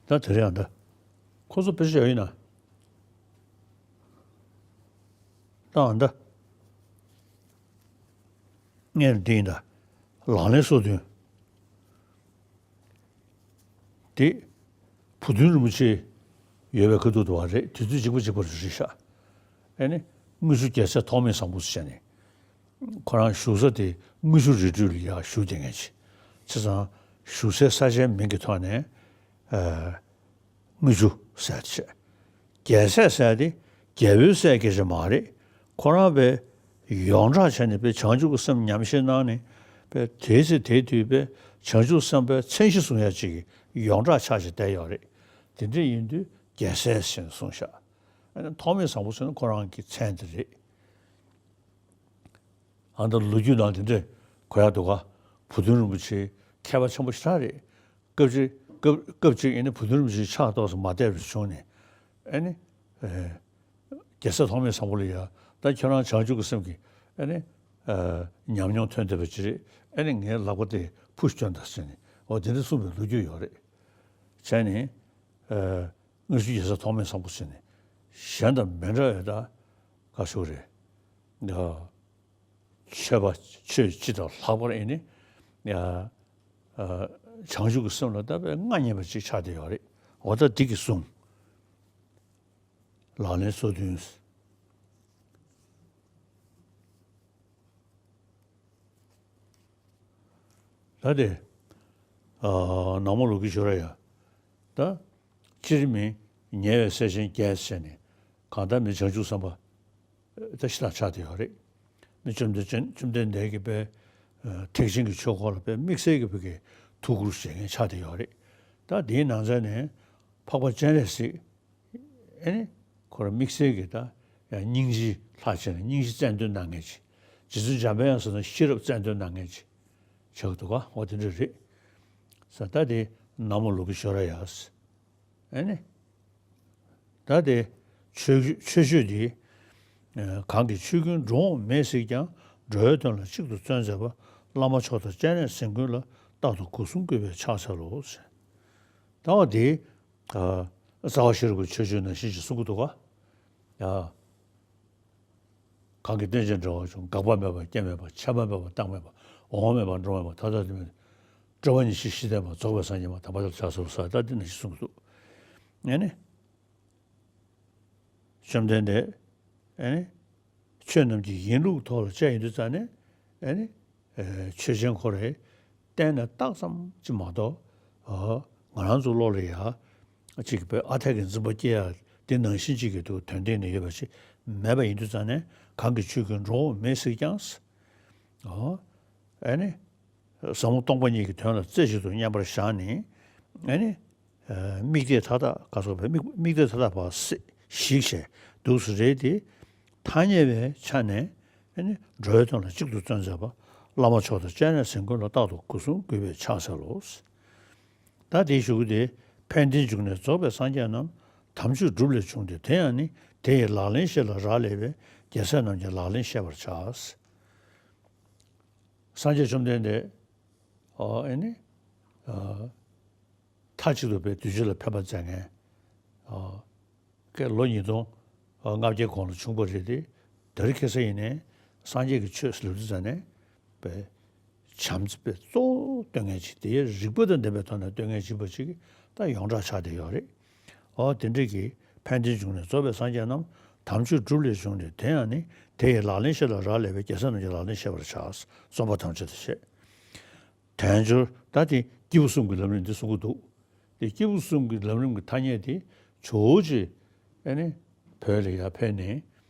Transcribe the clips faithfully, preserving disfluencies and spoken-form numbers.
ད་དེ་རེད་ཨ་ད། ཁོ་ཚོ་དཔེ་ཆ་ཡོད་ཡིན་ན། ད་ཨ་ད། ངས་འདི་ཡིན་ད། ལག་ལེན་སོ་བདུན། དེ། བུ་སྟོན་རིན་པོ་ཆེ་ཡོད་པའི་ཁ་ཐུག་ཏུ་བ་རེད། དུས་ཚོད་གཅིག་པ་གཅིག་པ་རེད་ཤག་ཨེ་ནི། དངུལ་ཆུ་རྒྱལ་སྲས་ཐོགས་མེད་བཟང་པོ་ཟེར་ནས། ཁོ་རང་བཞུགས་ས་དེ་དངུལ་ཆུ་རི་ཁྲོད་ལ་ཡར་བཞུགས་བསྡད་མཁན་ཅིག་བྱས་ཙང་། བཞུགས་སའི་ས་ཆའི་མིང་གི་ཐོག་ནས། ཨ། དངུལ་ཆུ་ཟེར་བྱས། རྒྱལ་སྲས་ཟེར་དེ་རྒྱལ་པོའི་སྲས་སྐད་ཆ་མ་རེད། ཁོ་རང་པས་ཡོངས་གྲགས་བྱས་ནས་པས་བྱང་ཆུབ་ཀྱི་སེམས་ཉམས་བཞེས་གནང་ནས། པས་དེའི་ཚེ་དེའི་དུས་པས་བྱང་ཆུབ་སེམས་དཔའི་མཚན་གཞི་བཟུང་ཡ་ཅིག་གི་ཡོངས་གྲགས་ཆགས་བྱས་བསྡད་ཡོད་རེད། དེ་འདྲ་ཡིན་དུས་རྒྱལ་སྲས་ཟེར་ནས་གསུངས་ཤག་ཨ་ནི་ཐོགས་མེད་བཟང་པོ་ཟེར་ན་ཁོ་རང་གི་མཚན་དེ་རེད། ཨ་ད་ལོ་རྒྱུས་ནང་དེ་འདྲ་གོ་ཡག་འདུག་ག་བུ་སྟོན་རིན་པོ་ཆེ་མཁས་པ་ཆེན་པོ་ཞེ་དྲག་རེད། སྐབས་ཅིག་སྐབས་སྐབས་ཅིག་ཡིན་ན་བུ་སྟོན་རིན་པོ་ཆེ་ཕྱག་ཏོག་ཙམ་མ་བལྟས་པར་བྱུང་ནས། ཨ་ནི། ཨེ། རྒྱལ་སྲས་ཐོགས་མེད་བཟང་པོ་ལ་ཡ། ད་ཁྱོད་རང་བྱང་ཆུབ་ཀྱི་སེམས་ཀྱི། ཨ་ནི། ཨེ། ཉམས་མྱོང་ཐོན་བསྡད་པ་ཅིག་རེད། ཨ་ནི་ངའི་ལག་པ་དེ་ཕུ་ཞིག་སྟོན་དང་ཟེར་ནས། འོ་དེ་འདྲ་གསུངས་པའི་ལོ་རྒྱུས་ཡོད་རེད། བྱས་ནས། ཨེ། དངུལ་ཆུ་རྒྱལ་སྲས་ཐོགས་མེད་བཟང་པོ་ཟེར་ནས། གཞན་དང་མི་འདྲ་བའི་ད། ག་ཞུ་རེད། ད། ཆོས་པ་ཆོས་སྤྱི་དང་ལྷག་པར་ཨེ་ནི། ཡ། ཨ། བྱང་ཆུབ་ཀྱི་སེམས་ལ་ད་དཔེ་མངའ་བརྙེས་པ་ཅིག་ཆགས་བསྡད་ཡོད་རེད། འོ་ད་འདི་གི་གསུང་། ལག་ལེན་སོ་བདུན། ད་དེ། ཨ། ནག་མོ་ལུག་གི་ཞོར་ཡ། ད། སྤྱིར་མི་ཉེ་བའི་སྲས་ཆེན་བརྒྱད་ཟེར་ནས། གང་ལྟར་མི་བྱང་ཆུབ་སེམས་དཔའ་ད་ཞེ་དྲག་ཆགས་བསྡད་ཡོད་རེད། མི་བཅོམ་ལྡན་ཅན་བཅོམ་ལྡན་འདས་ཀྱི་པའི་ཐེག་ཆེན་གྱི་ཆོས་འཁོར་ལ་པའི་དམིགས་བསལ་གྱི་བོད་ཀྱི་ཐུགས་ཁུར་བཞེས་མཁན་ཆགས་བསྡད་ཡོད་རེད། ད་དེའི་ནང་ཚན་ནས་འཕགས་པ་སྤྱན་རས་གཟིགས། ཨེ་ནི། ཁོ་རང་དམིགས་བསལ་གྱི་ད་ཡང་སྙིང་རྗེ་ལྷ་བྱས་ན་སྙིང་རྗེ་རྩལ་འདོན་གནང་མཁན་ཅིག་རྗེ་བཙུན་འཇམ་དཔལ་དབྱངས་ཟེར་ན་ཤེས་རབ་རྩལ་འདོན་གནང་མཁན་ཅིག་ཆགས་འདུག་ག་འོ་དེ་འདྲ་རེད། ས་ད་དེ་ནག་མོ་ལུག་གི་ཞོར་ཡ། ཨེ་ནི། ད་དེ་ཆོས་ཆོས་སྤྱོད་འདི། གང་གིས་ཆོས་ཀུན་འགྲོ་འོང་མེད་གཟིགས་ཀྱང་། འགྲོ་བའི་དོན་ལ་གཅིག་ཏུ་བརྩོན་མཛད་པ། བླ་མ་མཆོག་དང་སྤྱན་རས་གཟིགས་མགོན་ལ། རྟག་ཏུ་སྒོ་གསུམ་གུས་པས་ཕྱག་འཚལ་ལོ། ད་འོ་དེ། རྩ་བ་ཤེས་རབ་ཀྱི་ཆོས་སྤྱོད་ནང་བཞིན་ཅིག་གསུང་གི་འདུག་ག་ཡ། གང་གིས་སྟོན་ཅིང་འགྲོ་བ་ཕྱུག་འགག་པ་མེད་པ་རྐྱེན་མེད་པ་ཆད་པ་མེད་པ་རྟགས་མེད་པ་འོང་བ་མེད་པ་འགྲོ་བ་མེད་པ་ད་ལྟ་དུ་མེད། སྤྲོས་པ་ཉེར་ཞི་ཞི་བསྟན་པ་རྫོགས་པའི་སངས་རྒྱས་མ་དམ་པ་དེ་ལ་ཕྱག་འཚལ་ལོ་ཟེར་ད་འདི་ནང་བཞིན་གསུངས་འདུག་ཨེ་ནི། བཅོམ་ལྡན་འདས། ཨེ་ནི། ཆོས་རྣམས་ཀྱི་ཡིན་ལུགས་ཐོག་ལ་དཔྱད་ཡིན་དུས་ཙང་ནས། ཨེ་ནི། ཆོས་ཅན་ཁོ་རེ་གཏན་ནས་བཏགས་ཙམ་ཅིག་མ་གཏོགས། ཨ། ང་རང་ཚོ་བློ་ལ་ཡ། ཅིག་པའི་ཨ་འཐས་ཀྱི་འཛིན་པ་སྐྱེ་ཡ་དེ་ནང་བཞིན་ཅིག་གི་འདུག་དོན་སྟེང་ནས་ཡོད་པ་ཞིག་མེད་པ་ཡིན་དུས་ཙང་ནས་གང་གིས་ཆོས་ཀུན་འགྲོ་འོང་མེད་གཟིགས་ཀྱང་། ཨོ། ཨེ་ནི། ཟབ་མོ་སྟོང་པ་ཉིད་ཀྱི་དོན་ལ་རྩེ་གཅིག་ཏུ་མཉམ་པར་བཞག་ནས། ཨེ་ནི། དམིགས་གཏད་མཐའ་དག་ག་སོགས་པའི་དམིགས་དམིགས་གཏད་མཐའ་དག་པ་སེ་ཞིག་བྱས་འདུག་སེ་རེད་དེ། ཐ་སྙད་པའི་ཆ་ནས་ཨེ་ནི་འགྲོ་བའི་དོན་ལ་གཅིག་ཏུ་བརྩོན་མཛད་པ། བླ་མ་མཆོག་དང་སྤྱན་རས་གཟིགས་མགོན་ལ་རྟག་ཏུ་སྒོ་གསུམ་གུས་པས་ཕྱག་འཚལ་ལོ། ད་དེའི་གཞུག་གུ་དེ་ཕན་བདེའི་འབྱུང་གནས་རྫོགས་པའི་སངས་རྒྱས་རྣམས། དམ་ཆོས་སྒྲུབ་ལས་བྱུང་སྟེ་དེ་ཡང་ནི། དེ་ཡི་ལག་ལེན་བཤད་ལ་རག་ལས་པས། རྒྱལ་སྲས་རྣམས་ཀྱི་ལག་ལེན་བཤད་པར་བྱ། སངས་རྒྱས་བཅོམ་ལྡན་འདས། ཨ། ཨེ་ནི། ཨ། མཐའ་གཅིག་ཏུ་པའི་གདུལ་བྱ་ལ་ཕན་པ་མཛད་མཁན། ཨ། ཀའི་ལོ་ཉིས་སྟོང་ལྔ་བརྒྱའི་གོང་ལ་བྱུང་བ་རེད་དེ། དེ་རིང་ཁ་སང་ཡིན་ནའི་སངས་རྒྱས་ཀྱི་ཆོས་ལབ་དུས་ཙང་ནས་པའི་བྱམས་བརྩེ་པའི་གཙོ་བོ་སྟོན་མཁན་ཅིག་དེ་ཡང་རིགས་པ་དང་ལྡན་པའི་ཐོག་ནས་སྟོན་མཁན་ཅིག་པ་ཅིག་ད་ཡོངས་གྲགས་ཆགས་བསྡད་ཡོད་རེད། འོ་དེ་འདྲ་གི་ཕན་བདེའི་འབྱུང་གནས་རྫོགས་པའི་སངས་རྒྱས་རྣམས། དམ་ཆོས་སྒྲུབ་ལས་བྱུང་སྟེ་དེ་ཡང་ནི། དེ་ཡི་ལག་ལེན་བཤད་ལ་རག་ལས་པས། རྒྱལ་སྲས་རྣམས་ཀྱི་ལག་ལེན་བཤད་པར་བྱ། རྩོམ་པ་དམ་ཆོས་དང་བཅས། དལ་འབྱོར་ད་དེ་སྐྱེས་བུ་གསུམ་གྱི་ལམ་རིམ་འདི་གསུང་གི་འདུག་དེ་སྐྱེས་བུ་གསུམ་གྱི་ལམ་རིམ་གྱི་ཐ་སྙད་དེ་ཇོ་བོ་རྗེ་ཨེ་ནི་བོད་ལ་ཡར་ཕེབས་ནས་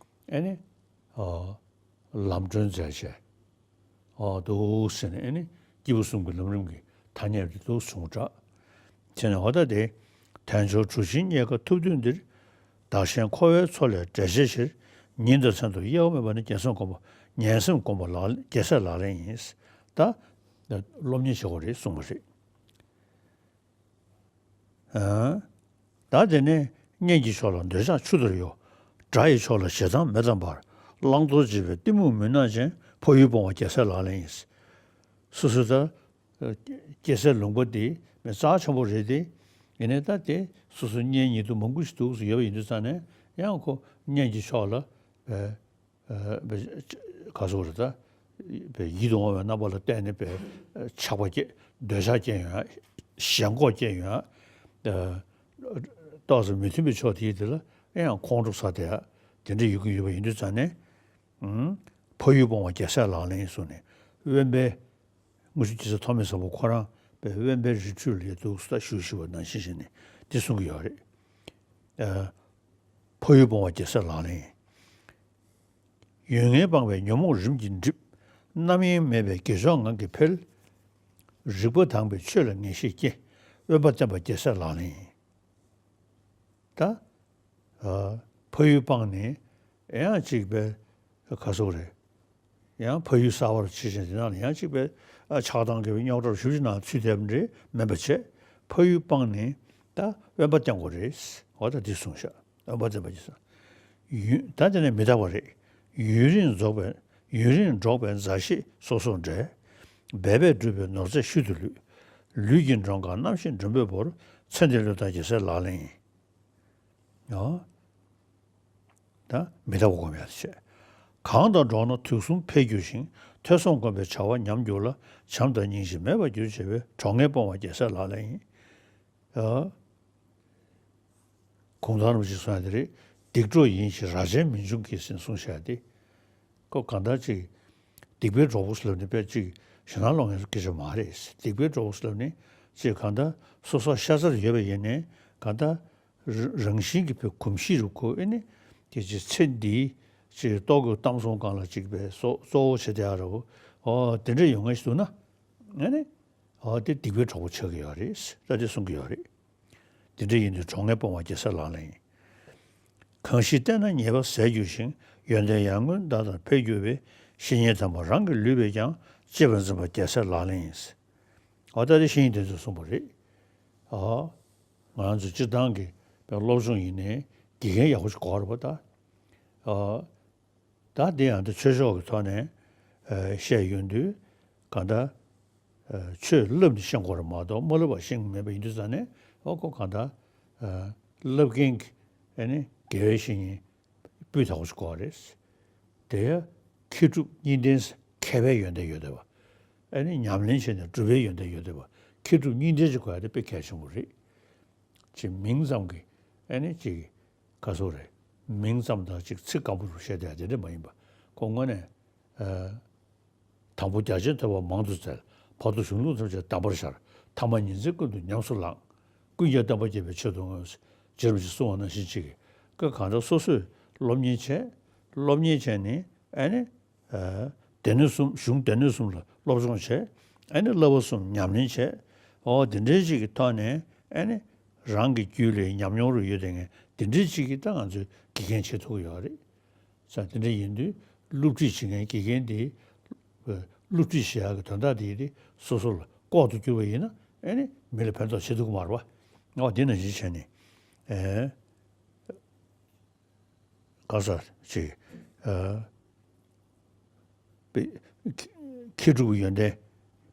ཨེ་ནི། ཨ། ལམ་སྒྲོན་མཛད་བྱས། ཨ། འདུག་ཟེར་ནས་ཨེ་ནི་སྐྱེས་བུ་གསུམ་གྱི་ལམ་རིམ་གྱི་ཐ་སྙད་དེ་འདུག་བྱུང་གྲགས། དེ་ནས་འོ་ད་དེ། དལ་འབྱོར་གྲུ་ཆེན་རྙེད་དཀའ་ཐུབ་དུས་འདིར། བདག་གཞན་འཁོར་བའི་མཚོ་ལས་བསྒྲལ་བྱའི་ཕྱིར། ཉིན་དང་མཚན་དུ་གཡེལ་བ་མེད་པ་ནི། ངན་སེམས་སྒོམ་པ་ངན་སེམས་སྒོམ་པ་ལག་རྒྱལ་སྲས་ལག་ལེན་ཡིན། ད་སློབ་གཉེར་བྱེད་དགོས་རེད་གསུངས་པ་རེད། ཨ། ད་དེ་ནས་གཉེན་གྱི་ཕྱོགས་ལ་འདོད་ཆགས་ཆུ་ལྟར་གཡོ། དགྲ་ཡི་ཕྱོགས་ལ་ཞེ་སྡང་མེ་ཙམ་འབར། བླང་དོར་བྱེད་པའི་གཏི་མུག་མུན་ནག་ཅན། ཕ་ཡུལ་སྤོང་བ་རྒྱལ་སྲས་ལག་ལེན་ཡིན། སོ་སོ་ད། རྒྱལ་སྲས་ལུང་པ་འདི་མི་རྩ་ཆེན་པོ་རེད་དེ། ཡིན་ནའི་ད་དེ་སོ་སོ་གཉེན་ཉེ་དུ་མང་པོ་ཞིག་འདུག་སེ་ཡོད་པ་ཡིན་དུས་ཙང་ནས་ཡང་ཁོ་གཉེན་གྱི་ཕྱོགས་ལ་བས། ཨ་བས་ག་སོགས་རེད་ད། བས་ཡིད་དུ་འོང་བའི་རྣམ་པ་ལ་བརྟེན་ནས་བས་ཆགས་པ་སྐྱེ། འདོད་ཆགས་སྐྱེ་ཡོང་ཡ། ཞེན་ཁོག་སྐྱེ་ཡོང་ཡ། ཨ་ཏོག་ཙམ་མི་མཐུན་པའི་ཕྱོགས་དེ་དེ་ལ་ཡང་ཁོང་ཁྲོ་ཟ་བསྡད་ཡ། དེ་འདྲ་ཡོང་གི་ཡོད་པ་ཡིན་དུས་ཙང་ནས། ཨུམ། ཕ་ཡུལ་སྤོང་བ་རྒྱལ་སྲས་ལག་ལེན་གསུངས་ནས་དབེན་པའི། དངུལ་ཆུ་སྐྱེད་ཚལ་ཐོགས་མེད་བཟང་པོ་ཁོ་རང་བས་དབེན་པའི་རི་ཁྲོད་ལ་འདུག་སེ་བཞུགས་བཞུགས་པ་ནང་བཞིན་བྱས་ནས་འདི་གསུང་གི་ཡོད་རེད། ཨ་ཕ་ཡུལ་སྤོང་བ་རྒྱལ་སྲས་ལག་ལེན། ཡོད་ངེས་སྤངས་པས་ཉོན་མོངས་རིམ་གྱིས་འགྲིབ། རྣམ་གཡེང་མེད་པས་དགེ་སྦྱོར་ངང་གིས་འཕེལ། རིག་པ་དྭངས་པས་ཆོས་ལ་ངེས་ཤེས་སྐྱེ། དབེན་པ་བསྟེན་པ་རྒྱལ་སྲས་ལག་ལེན་ཡིན། ད། ཨ་ཕ་ཡུལ་སྤངས་ནས་ཡང་ཅིག་པའི་ག་སོགས་རེད། ཡང་ཕ་ཡུལ་གསར་པར་ཕྱིན་ཞིང་དེ་ནང་ལ་ཡང་ཅིག་པའི་ཨ་ཆགས་སྡང་སྐྱེ་བའི་རྙོག་དྲ་ཞེ་པོ་ཅིག་ནང་ཚུད་བསྡད་པ་འདྲ་མིན་པ་བྱས། ཕ་ཡུལ་སྤངས་ནས་ད་དབེན་པ་བསྟེན་དགོས་རེད། འོ་ད་འདི་གསུངས་ཤག་དབེན་པ་བསྟེན་པ་ཅི་ཟེར། ཡུན་ད་དེ་ནས་མི་རྟག་པ་རེད། ཡུན་རིང་རྫོགས་པའི་ཡུན་རིང་འགྲོགས་པའི་མཛའ་བཤེས་སོ་སོར་འབྲལ། འབད་པས་བསྒྲུབས་པའི་ནོར་རྫས་ཤུལ་དུ་ལུས། ལུས་ཀྱི་མགྲོན་ཁང་རྣམ་ཤེས་མགྲོན་པོས་བོར། ཚེ་འདིར་བློས་བཏང་རྒྱལ་སྲས་ལག་ལེན་ཡིན། ཨོ། ད་མི་རྟག་པ་སྒོམ་ཡག་བྱེད། གང་དང་འགྲོགས་ན་དུས་གསུམ་འཕེལ་འགྱུར་ཞིང་། ཐོས་བསམ་སྒོམ་པའི་བྱ་བ་ཉམས་འགྱུར་ལ། བྱམས་དང་སྙིང་རྗེ་མེད་པར་འགྱུར་བྱེད་པའི། གྲོགས་ངན་སྤོང་བ་རྒྱལ་སྲས་ལག་ལེན་ཡིན། ཨོ། གུང་ཐང་རིན་པོ་ཆེས་གསུངས་ཡ་དེ་རེད། སྡིག་གྲོགས་ཡིན་ཞེས་རྭ་ཅན་མི་འབྱུང་གི་ཟེར་གསུངས་བཞག་ཡ་དེ། ཁོ་གང་ལྟར་ཅིག་སྡིག་པའི་གྲོགས་པོ་ཟེར་ལབ་ནས་དཔེ་ཅིག་ཞེད་སྣང་སློང་མཁན་སྐད་ཆ་མ་རེད། སྡིག་པའི་གྲོགས་པོ་ཟེར་ལབ་ནས་ཅིག་གང་ལྟར་སོ་སོ་ཤ་ཚར་ཡོད་པ་ཡིན་ནའི་གང་ལྟར་ར་རང་བཞིན་གྱི་བུ་གོམས་གཤིས་རུ་ཁོ་ཨེ་ནི་དེ་ཅིག་ཚེ་འདིའི་ཅིག་ལྟོ་གོས་གཏམ་གསུམ་སྒང་ལ་ཅིག་པའི་གཙོ་གཙོ་བོ་བྱེད་བསྡད་ཡ་ར་བོ། ཨོ་དེ་འདྲ་ཡོང་མཁན་ཞིག་འདུག་ན་ཨེ་ནི། ཨོ་དེ་སྡིག་པའི་གྲོགས་པོ་ཆགས་ཀྱི་ཡོད་རེད། ད་དེ་གསུང་གི་ཡོད་རེད། དེ་འདྲ་ཡིན་དུས་གྲོགས་ངན་སྤོང་བ་རྒྱལ་སྲས་ལག་ལེན་ཡིན། གང་ཞིག་བསྟེན་ན་ཉེས་པ་ཟད་འགྱུར་ཞིང་། ཡོན་ཏན་ཡར་ངོའི་མདའ་ལྟར་འཕེལ་འགྱུར་བའི། བཤེས་གཉེན་དམ་པ་རང་གི་ལུས་པས་ཀྱང་། གཅེས་པར་འཛིན་པ་རྒྱལ་སྲས་ལག་ལེན་ཡིན། ཨོ་ད་དེ་བཤེས་གཉེན་དེ་ཚོས་གསུངས་པ་རེད། ཨོ། ང་རང་ཚོ་སྤྱིར་བཏང་གི་དཔེ་སློབ་སྦྱོང་ཡིན་ནའི་དགེ་རྒན་ཡག་པོ་ཞིག་དགོས་རེད་པ་ད། ཨོ། ད་འདི་ཡང་འདི་ཆོས་ཕྱོགས་ཀྱི་ཐོག་ནས་ཨ་བཤད་ཡོང་དུས་གང་ལྟར་ཨ་ཆོས་བསླབས་ནས་ཤེས་དགོས་རེད་མ་གཏོགས་མ་བསླབས་པ་ཤེས་ཀྱི་མེད་པ་ཡིན་དུས་ཙང་ནས་ཨོ་ཁོ་གང་ལྟར་ཨ་བསླབ་མཁན་གྱི་ཨ་ནི་དགེ་བའི་བཤེས་གཉེན་སྤུས་དག་པོ་ཞིག་དགོས་རེད། དེ་ཡང་མཁས་གྲུབ་གཉིས་ལྡན་མཁས་པའི་ཡོན་ཏན་ཡོད་བསྡད་པ། ཨ་ནི་ཉམས་ལེན་བྱས་ནས་གྲུབ་པའི་ཡོན་ཏན་ཡོད་བསྡད་པ། མཁས་གྲུབ་གཉིས་ལྡན་ཞིག་དགོས་ཡ་དེ་དཔེ་གལ་ཆེན་པོ་རེད། ཅིག་མིང་ཙམ་གྱི་ཨ་ནི་ཅིག་ག་སོགས་རེད། མིང་ཙམ་དང་ཅིག་ཚིག་སྐམ་པོ་རུ་བཤད་བསྡད་དེ་འདྲ་མ་ཡིན་པ། ཁོ་དངོས་གནས་ཨ་དང་པོ་རྒྱ་ཆེན་ཐོས་པ་མང་དུ་བཙལ། བར་དུ་གཞུང་ལུགས་ཐམས་ཅད་གདམས་པར་ཤར། ཐ་མ་ཉིན་མཚན་ཀུན་ཏུ་ཉམས་སུ་བླངས། ཀུན་ཀྱང་བསྟན་པ་རྒྱས་པའི་ཆེད་དུ་བསྔོས། རྗེ་རིན་པོ་ཆེས་གསུངས་པ་ནང་བཞིན་ཅིག་གི་གང་ལྟར་སོ་སོས་སློབ་གཉེར་བྱས། སློབ་གཉེར་བྱས་ནས་ཨ་ནི། ཨ་སྡེ་སྣོད་གསུམ་གཞུང་སྡེ་སྣོད་གསུམ་ལ་སློབ་སྦྱོང་བྱས། ཨ་ནི་བསླབ་པ་གསུམ་ཉམས་ལེན་བྱས། ཨོ་དེ་འདྲའི་ཅིག་གི་ཐོག་ནས་ཨ་ནི་རང་གི་རྒྱུད་ལ་ཉམས་མྱོང་རུ་ཡོད་དེ་ངས་དེ་འདྲའི་ཅིག་གི་ད་ང་ཚོའི་དགེ་རྒན་བྱེད་ཐུབ་ཀྱི་ཡོད་རེད། ས་དེ་འདྲ་ཡིན་དུས་སློབ་ཁྲིད་བྱེད་མཁན་དགེ་རྒན་དེ་སློབ་ཁྲིད་བྱེད་ཡག་གི་དོན་དག་དེ་དེ་སོ་སོ་ལ་ལྐོག་ཏུ་གྱུར་པ་ཡིན་ན་ཨ་ནི་མི་ལ་ཕན་ཐོགས་བྱེད་ཐུབ་ཀྱི་མ་རེད་པ། ཨོ་དེ་ནང་བཞིན་བྱས་ནས་ཨེ། ག་ས་ཅིག་ཨ་པའི་མཁས་གྲུབ་ཀྱི་ཡོན་ཏན།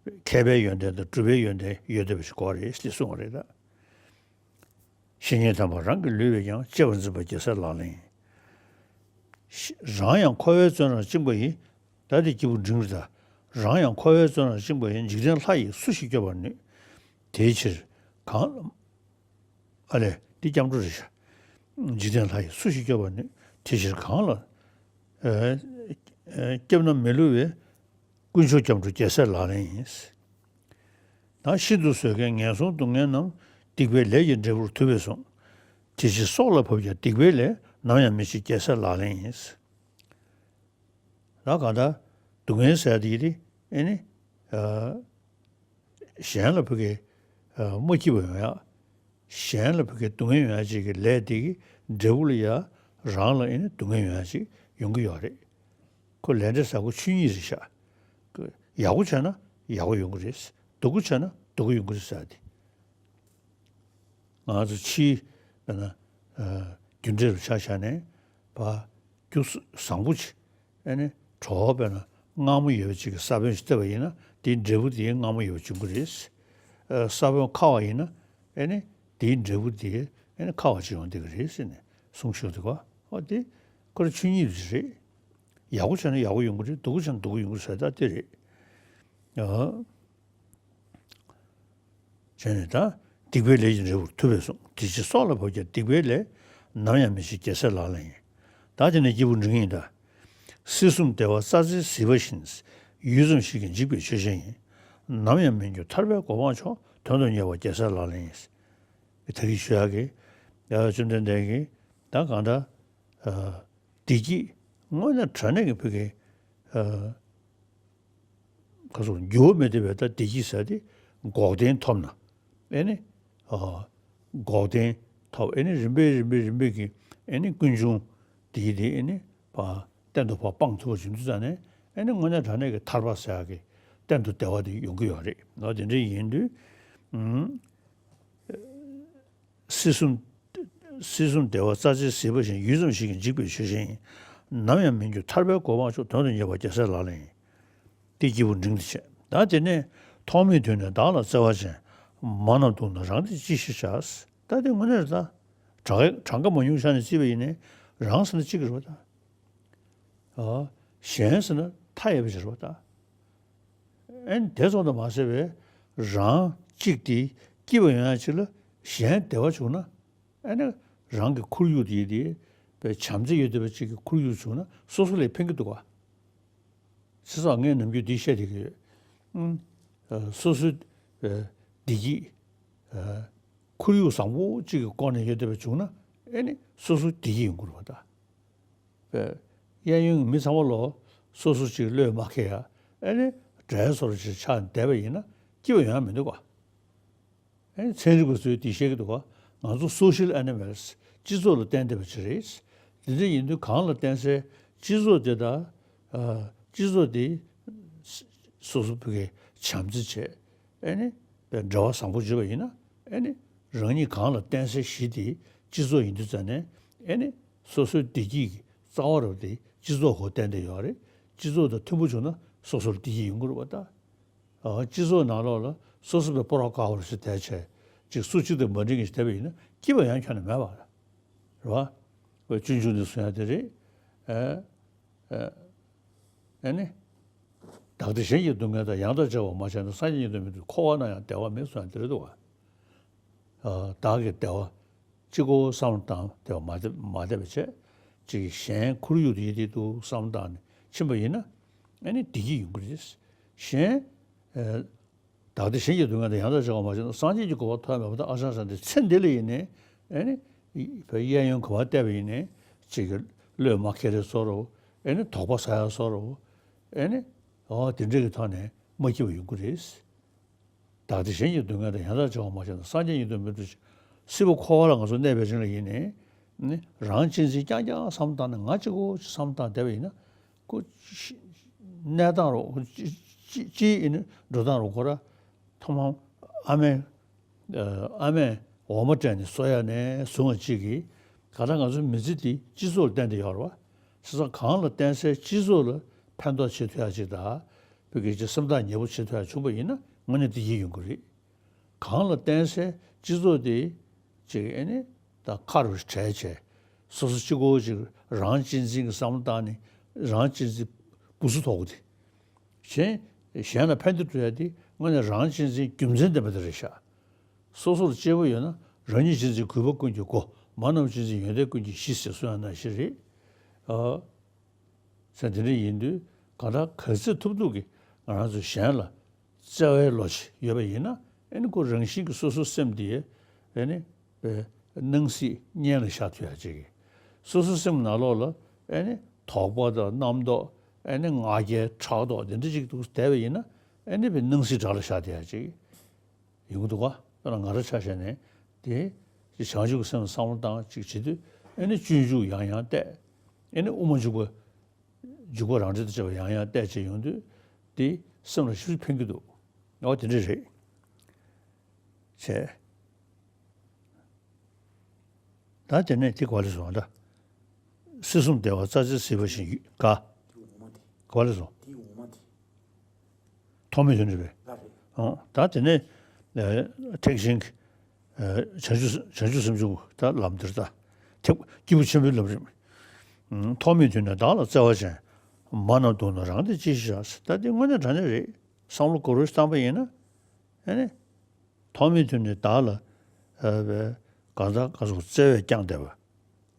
མཁས་པའི་ཡོན་ཏན་དང་གྲུབ་པའི་ཡོན་ཏན་ཡོད་བསྡད་པ་ཞིག་དགོས་རེད་ཅེས་གསུངས་པ་རེད་ད། བཤེས་གཉེན་དམ་པ་རང་གི་ལུས་པས་ཀྱང་། གཅེས་པར་འཛིན་པ་རྒྱལ་སྲས་ལག་ལེན་ཡིན། རང་ཡང་འཁོར་བའི་བཙོན་རར་བཅིངས་པ་ཡིས། ད་དེ་སྐྱིད་པོ་འབྲིང་རེད་ད། རང་ཡང་འཁོར་བའི་བཙོན་རར་བཅིངས་པ་ཡིས། འཇིག་རྟེན་ལྷ་ཡིས་སུ་ཞིག་སྐྱོབ་པར་ནུས། དེའི་ཕྱིར་གང་ཨ་ལས་འདི་སྐྱབས་འགྲོ་རེད་ཤག་འཇིག་རྟེན་ལྷ་ཡིས་སུ་ཞིག་སྐྱོབ་པར་ནུས། དེ་ཕྱིར་གང་ལ་ཨ་ཨ་སྐྱབས་ན་མི་བསླུ་བའི། དཀོན་མཆོག་སྐྱབས་འགྲོ་རྒྱལ་སྲས་ལག་ལེན་ཡིན། ནང་ཤིན་ཏུ་བཟོད་མཁས་ངན་སོང་སྡུག་བསྔལ་རྣམས། སྡིག་པའི་ལས་ཀྱི་འབྲས་བུར་ཐུབ་པས་གསུངས། དེ་ཕྱིར་སྲོག་ལ་བབ་ཀྱང་སྡིག་པའི་ལས། ནམ་ཡང་མི་བྱེད་རྒྱལ་སྲས་ལག་ལེན་ཡིན། ད་གང་ལྟར་སྡུག་བསྔལ་ཟེར་དེ་དེ་ཨེ་ནི། ཨ་གཞན་ལ་ཕ་གི་ཨ་མ་སྐྱིད་པ་ཡོང་ཡག་གཞན་ལ་ཕ་གི་སྡུག་བསྔལ་ཡོང་ཡག་ཅིག་གི་ལས་དེ་གི་འབྲས་བུ་ལ་ཡ་རང་ལ་ཨེ་ནི་སྡུག་བསྔལ་ཡོང་ཡག་ཅིག་ཡོང་གི་ཡོད་རེད། ཁོ་ལས་འབྲས་ཟེར་ཁོ་ཆོས་ཉིད་རེད་ཤག་ཡག་པོ་བྱས་ན་ཡག་པོ་ཡོང་གི་རེད། སྡུག་པོ་བྱས་ན་སྡུག་པོ་ཡོང་གི་རེད་ཟེར་དེ། ང་ཚོ་ཕྱིའི་དཔེར་ན་ཨ་རྒྱུ་འབྲས་རུ་ཆ་བཞག་ནས་ཕ་རྒྱུ་བཟང་པོ་ཅིག་ཨེ་ནི་གྲོགས་དཔེར་ན་མངར་མོ་ཡོད་པ་ཅིག་གི་ས་བོན་ཞིག་བཏབ་པ་ཡིན་ན་དེའི་འབྲས་བུ་དེའི་མངར་མོ་ཡོད་པ་འབྱུང་གི་རེད། ཨ་ས་བོན་ཁ་བ་ཡིན་ན་ཨེ་ནི་ དེའི་འབྲས་བུ་དེ་ཨ་ནི་ཁ་བ་ཅིག་ཡོང་བསྡད་ཀྱི་རེད་ཟེར་ནས་གསུངས་ཤོག་དེ་ག་ཨ་དེ་ཁོ་རང་ཆོས་ཉིད་ཅིག་རེད། ཡག་པོ་བྱས་ན་ཡག་པོ་ཡོང་གི་རེད། སྡུག་པོ་བྱས་ན་སྡུག་པོ་ཡོང་གི་རེད་ཟེར་ད་དེ་རེད། ཨ། བྱས་ནས་ད་སྡིག་པའི་ལས་ཀྱི་འབྲས་བུར་ཐུབ་པས་གསུངས། དེ་ཕྱིར་སྲོག་ལ་བབ་ཀྱང་སྡིག་པའི་ལས། ནམ་ཡང་མི་བྱེད་རྒྱལ་སྲས་ལག་ལེན་ཡིན། ད་དེ་ནས་སྐྱེས་བུ་འབྲིང་ཡིན་ད། སྲིད་གསུམ་བདེ་བ་རྩྭ་རྩེའི་ཟིལ་པ་བཞིན། ཡུད་ཙམ་ཞིག་གིས་འཇིག་པའི་ཆོས་ཅན་ཡིན། ནམ་ཡང་མི་འགྱུར་ཐར་པའི་གོ་འཕང་མཆོག་དོན་དུ་གཉེར་བ་རྒྱལ་སྲས་ལག་ལེན་ཡིན། ད་གིན་ཞུ་ཡག་གི་ཡ་བཅོམ་ལྡན་འདས་ཀྱིས་ད་གང་ལྟར་བདེ་སྐྱིད་དངོས་གནས་དྲང་གནས་ཀྱི་བུ་གའི་ཁ་སོགས་འགྱུར་བ་མེད་བསྡད་པའི་ད་བདེ་སྐྱིད་ཟེར་དེ་འགོག་བདེན་ཐོབ་ན། ཨེ་ནི། འགོག་བདེན་ཐོབ། ཨེ་ནི་རིམ་པས་རིམ་པས་རིམ་པས་ཀྱི་ཨེ་ནི་ཀུན་འབྱུང་དེའི་དེ་ཨེ་ནི་ཕར་གཏན་དུ་ཕར་སྤངས་ཐུབ་པ་བྱུང་དུས་ཙང་ནས་ཨེ་ནི་དངོས་གནས་དྲང་གནས་ཀྱི་ཐར་པ་ཟེར་ཡག་གི་གཏན་དུ་བདེ་བ་དེ་ཡོང་གི་ཡོད་རེད། ཨོ་དེ་འདྲ་ཡིན་དུས། སྲིད་གསུམ། སྲིད་གསུམ་བདེ་བ་རྩྭ་རྩེའི་ཟིལ་པ་བཞིན། ཡུད་ཙམ་ཞིག་གིས་འཇིག་པའི་ཆོས་ཅན་ཡིན། ནམ་ཡང་མི་འགྱུར་ཐར་པའི་གོ་འཕང་མཆོག་དོན་དུ་གཉེར་བ་རྒྱལ་སྲས་ལག་ལེན་ཡིན། དེ་སྐྱེས་བུ་འབྲིང་དུ་བྱས། ད་དེ་ནས་ཐོག་མེད་དུས་ནས་བདག་ལ་བརྩེ་བ་ཅན། མ་རྣམས་སྡུག་ན་རང་དེ་ཅི་ཞིག་བྱ། ད་དེ་དངོས་གནས་རེད་ད། གྲངས་གྲངས་ཀ་མང་ཉུང་ཆ་ནས་བརྩིས་པ་ཡིན་ནའི་རང་ཟེར་ན་གཅིག་གི་རེད་པ་ད། གཞན་ཟེར་ན་མཐའ་ཡས་པ་ཅིག་རེད་པ་ད། ཨེ་ནི་དེ་ཙམ་དུ་མ་ཟད་པའི་རང་གཅིག་དེ་སྐྱིད་པ་ཡོང་ཡ་ཅིག་ལ་གཞན་བདེ་བ་བྱུང་ན་ཨེ་ནི་རང་གི་ཁོར་ཡུག་དེ་དེ་བའི་བྱམས་བརྩེ་ཡོད་བསྡད་པ་ཅིག་གི་ཁོར་ཡུག་བྱུང་ན་སོ་སོ་ལ་ཕན་གྱི་འདུག་ག་བྱས་ཙང་ངས་ནམ་རྒྱུན་འདི་བཤད་བསྡད་ཀྱི་ཡོད། ཨུམ། སོ་སོའི་བདེ་སྐྱིད། ཁོར་ཡུག་བཟང་པོ་གཅིག་གི་སྒོ་ནས་ཡོད་བསྡད་པ་བྱུང་ན་ཨེ་ནི་སོ་སོ་བདེ་སྐྱིད་ཡོང་གི་རེད་པ་ད། པས། གཡས་གཡོན་གྱི་མི་ཚང་མ་ལོ་སོ་སོ་གཅིག་བློས་མ་འཁེལ་ཡ་ཨེ་ནི་འདྲེ་བཟོ་འདྲ་ཅིག་ཆགས་བསྡད་པ་ཡིན་ན་སྐྱིད་པ་ཡོང་ཡ་མི་འདུག་ག་ཨེ་ནི་ཚན་རིག་པ་ཚོས་འདི་བཤད་ཀྱི་འདུག་ག་ང་ཚོ་social animals སྤྱི་ཚོགས་ལ་བརྟེན་བསྡད་པ་ཅིག་རེད། འདི་འདྲ་ཡིན་དུས་གང་ལ་བརྟེན་སའི་སྤྱི་ཚོགས་དེ་དང་། སྤྱི་ཚོགས་དེ་སོ་སོ་བོད་སྐད་བྱམས་བརྩེ་བྱས། ཨེ་ནི། འབྲེལ་བ་བཟང་པོ་བྱེད་པ་ཡིན་ན། ཨེ་ནི། རང་ཉིད་གང་ལ་བརྟེན་སའི་གཞི་དེ་སྤྱི་ཚོགས་ཡིན་དུས་ཙང་ནས། ཨེ་ནི། སོ་སོའི་བདེ་སྐྱིད་ཀྱི་རྩ་བ་རུ་དེ་སྤྱི་ཚོགས་ཁོ་བརྟེན་བསྡད་ཡོད་རེད། སྤྱི་ཚོགས་དང་མཐུན་པོ་བྱུང་ན་སོ་སོར་བདེ་སྐྱིད་ཡོང་གི་རེད་པ་ད། ཨ། སྤྱི་ཚོགས་ནང་ལོགས་ལ་སོ་སོ་བའི་སྤོ་རོག་དཀར་པོ་ཞིག་བསྡད་བྱས། ཅིག་སུ་གཅིག་དང་མ་འགྲིག་མཁན་ཞིག་བསྡད་པ་ཡིན་ན་སྐྱིད་པ་ཡང་ཁྱོན་ནས་མེད་པ་རེད་པ། སྤྱོད་འཇུག་ནས་གསུང་ཡ་དེ་རེད། ཨེ། ཨེ། ཨེ་ནི། བདག་བདེ་གཞན་གྱི་སྡུག་བསྔལ་དང་། ཡང་དག་བྱ་བ་མ་བྱས་ན། སངས་རྒྱས་ཉིད་དུ་མི་འགྲུབ། འཁོར་བ་ན་ཡང་བདེ་བ་མེད་གསུངས་ཡ་དེ་རེད་འདུག་ག་ཨ། བདག་གི་བདེ་བ་གཅིག་པོ་བསམ་བློ་བཏང་བདེ་བ་མ་བདེ་མ་བདེ་བ་བྱས། ཅིག་གཞན་ཁོར་ཡུག་དེ་ཡིན་དེ་འདུག་བསམ་བློ་བཏང་ནས་ཕྱིན་པ་ཡིན་ན། ཨེ་ནི་བདེ་སྐྱིད་ཡོང་གི་རེད། གཞན། ཨེ། བདག་བདེ་གཞན་གྱི་སྡུག་བསྔལ་དང་། ཡང་དག་བྱ་བ་མ་བྱས་ན། སངས་རྒྱས་ཀྱི་གོ་འཕང་ཐོབ་ཡ་མེད་པ་དང་། ཨ་ཞང་ཞང་དེ་ཚེ་འདི་ལ་ཡིན་ནའི། ཨེ་ནི། བའི་གཡས་གཡོན་ག་པར་བལྟས་པ་ཡིན་ནའི། ཅིག་གི་བློས་མ་འཁེལ་རེ་བཟོ་འདྲ། ཨེ་ནི་དོགས་པ་ཟ་ཡ་བཟོ་འདྲ། ཨེ་ནི། འོ་དེ་འདྲ་གི་ཐོག་ནས་མ་སྐྱིད་པ་ཡོང་གི་རེད། བདག་བདེ་གཞན་གྱི་སྡུག་བསྔལ་དང་། ཡང་དག་བྱ་བ་མ་བྱས་ན། སངས་རྒྱས་ཉིད་དུ་མི་འགྲུབ་ཅིང་། སྲིད་པ་འཁོར་བ་ལ་ང་ཚོ་གནས་པའི་རིང་ལ་ཡིན་ནའི། ནི་རང་གཅེས་འཛིན་རྐྱང་རྐྱང་བསམ་བློ་བཏང་ནས་ང་གཅིག་པོ་ཅིག་བསམ་བློ་བཏང་བསྡད་པ་ཡིན་ན། ཁོ་གནས་སྟངས་རོ། སྤྱི་སྤྱི་ཡིན་ན་འགྲོ་སྟངས་རོ། ཁོ་ར་ཐོག་མར་ཨ་མའི། ཨ་མས་འོ་མ་སྤྲད་ནས་གསོ་ཡ་ནས་བཟུང་བ་གཅིག་གིས། ག་ད་ང་ཚོའི་མི་ཚེ་འདི་སྤྱི་ཚོགས་ལ་བརྟེན་ཏེ་ཡོད་རེད་པ། བྱས་ཙང་གང་ལ་བརྟེན་སའི་སྤྱི་ཚོགས་ལ་ཕན་ཐོགས་བྱེད་ཐུབ་ཡ་གཅིག་དང་། བོད་སྐད་ཀྱི་སེམས་ཐག་ཉེ་པོ་བྱེད་ཐུབ་ཡ་བྱུང་པ་ཡིན་ན་དངོས་གནས་བདེ་སྐྱིད་ཡོང་གི་རེད། གང་ལ་བརྟེན་སའི་སྤྱི་ཚོགས་དེ་ཅིག་ཨེ་ནི་ད་ཁ་རུ་བྲལ་བྱས། སོ་སོ་གཅིག་པོ་ཅིག་རང་གཅེས་འཛིན་གྱི་བསམ་བློ་བཏང་ནས་རང་གཅེས་འཛིན་བུ་སུ་ཐོག་གོ་དེ། གཞན་གཞན་ལ་ཕན་བདེ་སྒྲུབ་ཡ་དེ་དངོས་གནས་རང་གཅེས་འཛིན་རྒྱུ་མཚན་ལྡན་པ་དེ་རེད་ཤག་སོ་སོར་གཅེས་པོ་ཡོད་ན་རང་ཉིད་གཅེས་འཛིན་གུས་པ་ཀུན་གྱི་སྒོ། མ་རྣམས་གཅེས་འཛིན་ཡོན་ཏན་ཀུན་གྱི་གཞི་ཟེར་གསུངས་ཡ་ནང་བཞིན་རེད། ཨ། ས་དེ་འདྲ་ཡིན་དུས་གང་ལྟར་ག་ཚོད་ཐུབ་ཐུབ་ཀྱིས་ང་རང་ཚོ་གཞན་ལ་བརྩེ་བའི་བློ་ཅིག་ཡོད་པ་ཡིན་ན། ཨེ་ནི་ཁོ་རང་བཞིན་གྱིས་སོ་སོའི་སེམས་དེ་ཨེ་ནི་སྣང་སྲིད་གཉེན་ལ་བཞག་ཐུབ་ཡ་ཅིག་སོ་སོའི་སེམས་ནང་ལོགས་ལ་ཨེ་ནི་དོགས་པ་དང་རྣམ་རྟོག་ཨེ་ནི་ང་རྒྱལ་ཕྲག་དོག་དེ་འདྲ་ཅིག་འདུག་བསྡད་པ་ཡིན་ན། ཨེ་ནི་བའི་སྣང་སྲིད་དགྲ་ལ་བཞག་བསྡད་ཡ་ཅིག་ཡོང་གི་འདུག་ག་དཔེར་ན་ང་རང་ཆ་བཞག་ནས་དེ་བྱང་ཆུབ་ཀྱི་སེམས་བསམ་བློ་བཏང་ཅིག་བྱེད་དུས། ཨེ་ནི་སྤྱོད་འཇུག་ཡང་ཡང་བལྟས། ཨེ་ནི་དབུ་མ་འཇུག་པ། འཇུག་པ་རང་འགྲེལ་དང་བཅས་པ་ཡང་ཡང་བལྟས་བྱས་ཡོང་དུས། དེ་སེམས་ལ་ཞེ་པོ་ཕན་གྱི་འདུག་འོ་དེ་འདྲ་རེད། བྱས། ད་དེ་ནས་དེ་ག་ལ་སོང་ད། སྲིད་གསུམ་བདེ་བ་རྩྭ་རྩེའི་ཟིལ་པ་བཞིན་ཡོད་ག་དེ་འོ་མ་དེ། ག་ལ་སོང་། དེ་འོ་མ་དེ། ཐོག་མེད་དུ་འགྲིབ་པས། ལ་རེད། ཨོ། ད་དེ་ནས་ཨ་ཐེག་ཆེན་གྱི་ བྱང་ཆུབ་བྱང་ཆུབ་སེམས་མཆོག་ད་ལམ་འདིར་ད་ཐེག་སྐྱེས་བུ་ཆེན་པོའི་ལམ་རིམ། ཐོག་མེད་དུས་ནས་བདག་ལ་བརྩེ་བ་ཅན། མ་རྣམས་སྡུག་ན་རང་བདེ་ཅི་ཞིག་བྱ། ད་འདི་དངོས་གནས་དྲང་གནས་རེད། བསམ་བློ་གོ་རོ་ཞིག་བཏང་པ་ཡིན་ན། ཨ་ནི། ཐོག་མེད་དུས་ནས་བདག་ལ་ཨ་བའི་གང་ལྟར་གང་སོགས་བརྩེ་བས་བསྐྱངས་བསྡད་པ།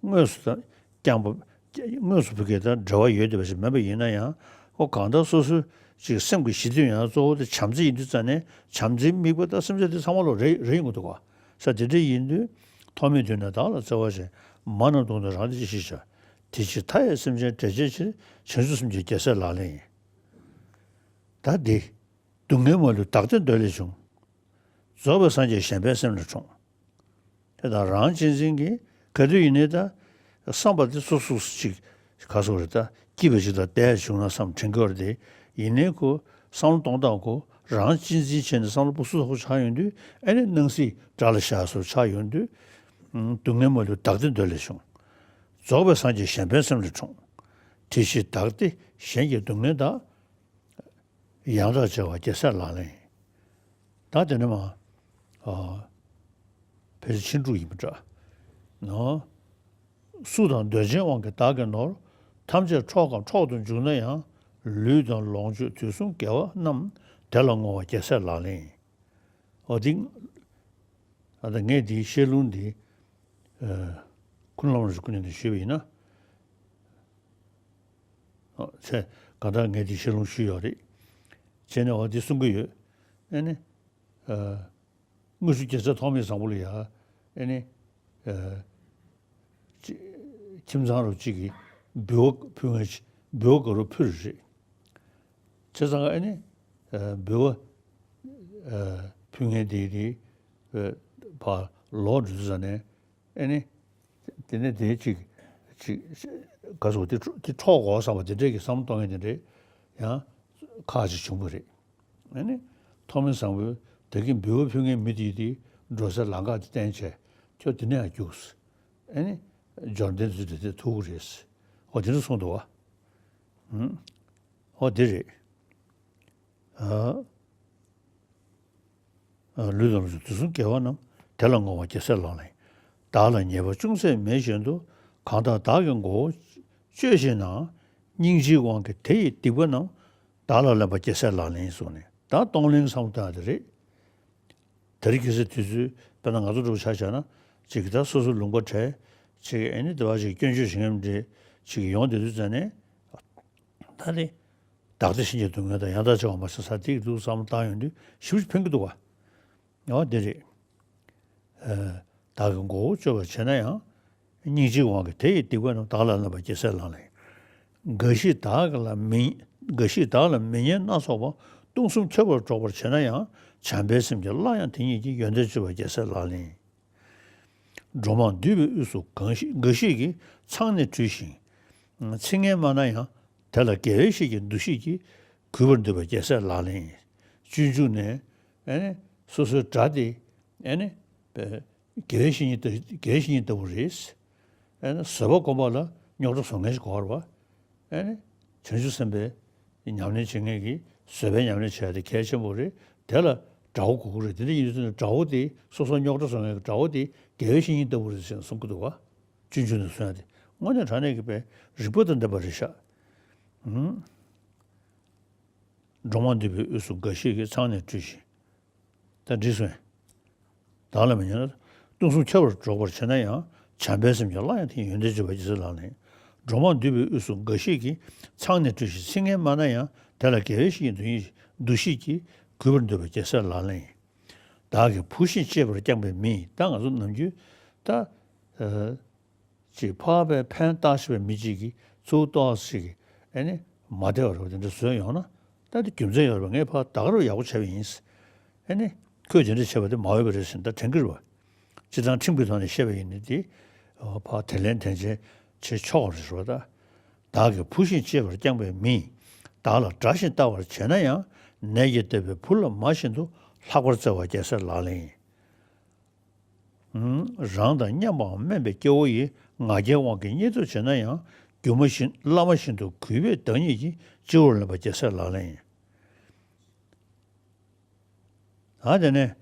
དངོས་སུ་ད་བསྐྱངས་པ། དངོས་སུ་བུ་གའི་ད་འབྲེལ་བ་ཡོད་བསྡད་པ་ཞིག་མིན་པ་ཡིན་ན་ཡང་། ཨོ་གང་ལྟར་སོ་སོའི་ཅིག་སེམས་ཀྱི་གཞི་མཐུན་ཡང་གཙོ་བོ་དེ་བྱམས་བརྩེ་ཡིན་དུས་ཙང་ནས་བྱམས་བརྩེའི་དམིགས་པ་ད་སེམས་ཅན་དེ་ཚང་མ་ལོ་རེ་རེ་ཡོང་གི་འདུག་ག། ས་དེ་འདྲ་ཡིན་དུས། ཐོག་མེད་དུས་ནས་བདག་ལ་བརྩེ་བ་ཅན། མ་རྣམས་སྡུག་ན་རང་བདེ་ཅི་ཞིག་བྱ། དེ་ཕྱིར་མཐའ་ཡས་སེམས་ཅན་བསྒྲལ་བྱའི་ཕྱིར། བྱང་ཆུབ་སེམས་ཀྱི་རྒྱལ་སྲས་ལག་ལེན་ཡིན། ད་འདི། སྡུག་བསྔལ་མ་ལུས་བདག་བདེ་འདོད་ལས་བྱུང་། རྫོགས་པའི་སངས་རྒྱས་གཞན་ཕན་སེམས་ལས་འཁྲུངས། དེ་དང་རང་གཅེས་འཛིན་གྱི་ག་དུས་ཡིན་ནའི་ད། བསམ་པ་དེ་སོ་སོ་ཅིག་ག་སོགས་རེད་ད། སྐྱིད་པ་ཅིག་ལ་བསྡད་བྱུང་ན་བསམ་དྲན་གྱི་ཡོད་རེད་དེ། ཡིན་ནའི་ཁོ་བསམ་བློ་གཏོང་སྟངས་ཁོ་རང་གཅེས་འཛིན་བྱས་ནས་བསམ་བློ་སྤུ་སུ་ལྷག་པོ་ཆགས་ཡོང་དུས་ཨ་ནི་སྣང་སྲིད་དགྲ་ལ་བཞག་སོགས་ཆགས་ཡོང་དུས། སྡུག་བསྔལ་མ་ལུས་བདག་བདེ་འདོད་ལས་བྱུང་། རྫོགས་པའི་སངས་རྒྱས་གཞན་ཕན་སེམས་ལས་འཁྲུངས། དེ་ཕྱིར་བདག་བདེ་གཞན་གྱི་སྡུག་བསྔལ་དག། ཡང་དག་བྱ་བ་རྒྱལ་སྲས་ལག་ལེན་ཡིན། ད་དེ་ནས་མ། ཨ། ཕལ་ཆེར་ཕྱིན་དྲུག་ཡིན་པ་འདྲ། ནོ། སུ་དང་འདོད་ཆེན་དབང་གིས་བདག་གི་ནོར། ཐམས་ཅད་འཕྲོག་གམ་འཕྲོག་ཏུ་འཇུག་ན་ཡང་། ལུས་དང་ལོངས་སྤྱོད་དུས་གསུམ་དགེ་བ་རྣམས། དེ་ལ་བསྔོ་བ་རྒྱལ་སྲས་ལག་ལེན་ཡིན། འོ་དེ། ད་ལྟ་ངས་འདིའི་བཤད་ལུང་འདི། ཨ། ཀུན་སློང་རུ་ཀུན་ནས་ཞུས་པ་ཡིན་ན། ཨ། ཚེ་གང་ལྟར་ངས་འདི་བཤད་ལུང་ཞུས་ཡོད་རེད། བྱས་ནས་འོ་འདི་གསུང་གི་ཡོད། ཨ་ནི། ཨ། དངུལ་ཆུ་རྒྱལ་སྲས་ཐོགས་མེད་བཟང་པོ་ལ་ཡ། ཨ་ནི། ཨ། ཅི། ཁྱིམ་ཚང་རུ་གཅིག་གིས་འབུལ་བ་ཕུལ་མཁན་ཅིག་འབུལ་བ་དགའ་རུ་ཕུལ་རེད། བྱས་ཙང་ཨ་ནི། ཨ། འབུལ་བ། ཨ། ཕུལ་མཁན་དེ་དེ། ཨ། ཕར་ལོག་འགྲོ་དུས་ཙང་ནས། ཨ་ནི། དེ་ནས་དེ་གཅིག་གཅིག་ག་ཚོད་དེ་འཕྲོ་དེ་འཕྲོག་དགོས་བསམ་པ་དེ་འདྲས་ཀྱི་བསམ་བློ་གཏོང་མཁན་དེ་འདྲས་ཡང་ཁག་ཅིག་བྱུང་བ་རེད། ཨ་ནི། ཐོགས་མེད་བཟང་པོས་ད་གིན་འབུལ་བ་ཕུལ་མཁན་མི་དེ་དེ་འགྲོ་སའི་ལམ་ཁ་དེ་བསྟན་བྱས་ཁྱོད་དེ་ནས་ཡང་རྒྱུགས། ཨ་ནི། འབྱོར་ལྡན་ཚོས་དེ་དེ་ཐུག་གི་རེད། འོ་དེ་འདྲ་གསུངས་འདུག་བ། ཧུམ། འོ་དེ་རེད། ཨ། ལུས་དང་ལོངས་སྤྱོད་དུས་གསུམ་དགེ་བ་རྣམས། དེ་ལ་བསྔོ་བ་རྒྱལ་སྲས་ལག་ལེན། བདག་ལ་ཉེས་པ་ཅུང་ཟད་མེད་བཞིན་དུ། གང་དག་བདག་གི་མགོ་བོ་གཅོད་བཞིན་ནའང་། སྙིང་རྗེའི་དབང་གིས་དེ་ཡི་སྡིག་པ་རྣམས། བདག་ལ་ལེན་པ་རྒྱལ་སྲས་ལག་ལེན་གསུངས་ནས་ད་གཏོང་ལེན་བསམ་བློ་བཏང་ཡ་དེ་རེད། དེ་རིང་ཁ་སང་དུས་ཚོད་དཔེར་ན་ང་ཚོ་འགྲོ་ཆ་བཞག་ན་ཅིག་ད་སོ་སོ་ལུང་པ་བྲལ་ཅིག་ཨ་ནི་དེ་བ་ཅིག་སྐྱོན་བརྗོད་བྱེད་མཁན་འདྲ་ཅིག་ཡོང་བསྡད་དུས་ཙང་ནས་ད་ནི། བདག་བདེ་གཞན་གྱི་སྡུག་བསྔལ་དང་ཡང་དག་བྱ་བ་མ་བྱས་ས་དེ་ཡི་འདུག་བསམ་བློ་བཏང་ཡོང་དུས་ཞིབ་ཕན་གྱི་འདུག་བ། འོ་དེ་རེད། ཨ། བདག་གི་མགོ་བོ་གཅོད་པར་བྱེད་ན་ཡང་། སྙིང་རྗེའི་དབང་གིས་དེ་ཡི་སྡིག་པ་རྣམས། བདག་ལ་ལེན་པ་རྒྱལ་སྲས་ལག་ལེན་ཡིན། འགའ་ཞིག་བདག་ལ་མི། འགའ་ཞིག་བདག་ལ་མི་སྙན་སྣ་ཚོགས་པ། སྟོང་གསུམ་ཁྱབ་པར་སྒྲོག་པར་བྱེད་ན་ཡང་། བྱམས་པའི་སེམས་ཀྱིས་སླར་ཡང་དེ་ཉིད་ཀྱི། ཡོན་ཏན་སྤྱོད་པ་རྒྱལ་སྲས་ལག་ལེན་ཡིན། འགྲོ་མང་འདུས་པའི་དབུས་སུ་འགའ་ཞིག་འགའ་ཞིག་གིས་མཚང་ནས་བྲུས་ཤིང་། ཚིག་ངན་སྨྲ་ན་ཡང་། དེ་ལ་དགེ་བའི་བཤེས་ཀྱི་འདུ་ཤེས་ཀྱིས། གུས་པར་འདུད་པ་རྒྱལ་སྲས་ལག་ལེན་ཡིན། སྤྱོད་འཇུག་ནས། ཨ་ནི། སོ་སོའི་དགྲ་དེ། ཨ་ནི། དགེ་བའི་བཤེས་གཉེན་ལྟ། དགེ་བའི་བཤེས་གཉེན་ལྟ་བུ་རེད། ཨ་ནི་བཟོད་པ་སྒོམ་པ་ལ་རྙོག་དྲ་བཟོ་མཁན་ཞིག་དགོས་རེད་བ། ཨ་ནི་བྱང་ཆུབ་སེམས་དཔའི་ཉམས་ལེན་བྱེད་མཁན་གྱི་བཟོད་པའི་ཉམས་ལེན་བྱེད་ཡ་དེ་གལ་ཆེན་པོ་རེད། དེ་ལ་དགྲ་བོ་དགོས་ཀྱི་རེད། དེ་འདྲ་ཡིན་དུས་ཙང་ནས་དགྲ་བོ་དེ་སོ་སོ་རྙོག་དྲ་བཟོ་མཁན་གྱི་དགྲ་བོ་དེ་དགེ་བའི་བཤེས་གཉེན་ལྟ་བུ་རེད་ཟེར་ནས་གསུང་གི་འདུག་བ། སྤྱོད་འཇུག་ནས་གསུང་ཡ་དེ་དངོས་གནས་དྲང་གནས་ཀྱི་དཔེ་རིག་པ་དང་ལྡན་པ་རེད་ཤག། ཧུམ། འགྲོ་མང་འདུས་པའི་དབུས་སུ་འགའ་ཞིག་གིས་མཚང་ནས་བྲུས་ཤིང་། ད་འགྲིག་སོང་། བདག་ལ་མི་སྙན། སྟོང་གསུམ་ཁྱབ་པར་སྒྲོག་པར་བྱེད་ན་ཡང་། བྱམས་པའི་སེམས་ཀྱིས་སླར་ཡང་དེ་ཡི། ཡོན་ཏན་སྤྱོད་པ་རྒྱལ་སྲས་ལག་ལེན་ཡིན། འགྲོ་མང་འདུས་པའི་དབུས་སུ་འགའ་ཞིག་གིས། མཚང་ནས་བྲུས་ཤིང་ཚིག་ངན་སྨྲ་ན་ཡང་། དེ་ལ་དགེ་བའི་བཤེས་ཀྱི་འདུ་ཤེས་ཀྱིས། གུས་པར་འདུད་པ་རྒྱལ་སྲས་ལག་ལེན་ཡིན། བདག་གིས་བུ་བཞིན་གཅེས་པར་བསྐྱངས་པའི་མི། ད་ང་ཚོ་ནམ་རྒྱུན་ད། ཨ། ཅིག་ཕར་ཕར་ཕན་བཏགས་ཤེས་པའི་མི་གཅིག་གིས་ཚུར་ཏོག་ཙམ་ཞིག་ཨ་ནི་མ་བདེ་བ་རེད་པ་དེ་འདྲ་བཟོས་ཡོང་ན། ད་དེ་རྒྱུ་མཚན་ཡོད་རེད་པ། ངས་ཕར་ད་ག་རུ་ཡག་པོ་བྱས་པ་ཡིན། ཨ་ནི་ཁོས་དེ་འདྲ་བྱས་པ་དེ་མ་འོས་པ་རེད་ཟེར་ནས་ད་དྲན་གྱི་རེད་པ། སྤྱིར་བཏང་ཁྲིམས་ཀྱི་ཐོག་ནས་བཤད་པ་ཡིན་ན་དེ་ཕར་དེ་ལན་དེ་འཇལ་བྱེད་ཆོག་པ་རེད་པ། ད་བདག་གིས་བུ་བཞིན་གཅེས་པར་བསྐྱངས་པའི་མི། བདག་ལ་དགྲ་བཞིན་ལྟ་བར་བྱེད་ན་ཡང་། ནད་ཀྱིས་བཏབ་པའི་བུ་ལ་མ་བཞིན་དུ། ལྷག་པར་བརྩེ་བ་རྒྱལ་སྲས་ལག་ལེན་ཡིན། རང་དང་མཉམ་པའམ་དམན་པའི་སྐྱེ་བོ་ཡིས། ང་རྒྱལ་དབང་གིས་བརྙས་བཅོས་བྱས་ན་ཡང་། སྒྱུ་མ་བཞིན་བླ་མ་བཞིན་དུ་གུས་པས་བདག་ཉིད་ཀྱི། སྤྱི་བོར་ལེན་པ་རྒྱལ་སྲས་ལག་ལེན་ཡིན། ཨ་དེ་ནས་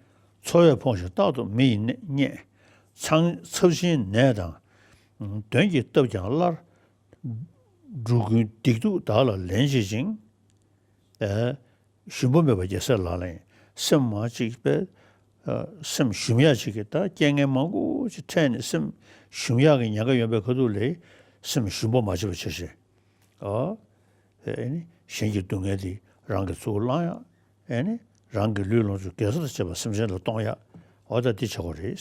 འཚོ་བས་ཕོངས་ཤིང་རྟག་ཏུ་མི་ཡིས་བརྙས། ཚངས་ཚབས་ཆེན་ནད་དང་། གདོན་གྱིས་བཏབ་ཀྱང་སླར། འགྲོ་ཀུན་སྡིག་སྡུག་བདག་ལ་ལན་བྱེད་ཅིང་། ཨ། ཞུམ་པ་མེད་པར་རྒྱལ་སྲས་ལག་ལེན། སེམས་མ་གཅིག་པས། ཨ། སེམས་ཞུམ་ཡག་ཅིག་གིས་ད་རྐྱེན་ངན་མང་པོ་ཅིག་འཕྲད་ནས་སེམས་ཞུམ་ཡག་གི་ཉེན་ཁ་ཡོད་པའི་ཁ་ཐུག་ལ་སེམས་ཞུམ་པ་མ་བྱེད་པ་བྱ་ཞིང་། ཨ། ཨེ་ནི་གཞན་གྱི་སྡུག་བསྔལ་དེ་རང་གིས་ཚུར་བླང་ཡག་ཨེ་ནི་རང་གི་ལུས་ལོངས་སྤྱོད་དགེ་རྩ་དང་བཅས་པ་སེམས་ཅན་ལ་གཏོང་ཡག་འོ་ད་འདི་བྱེད་དགོས་རེད།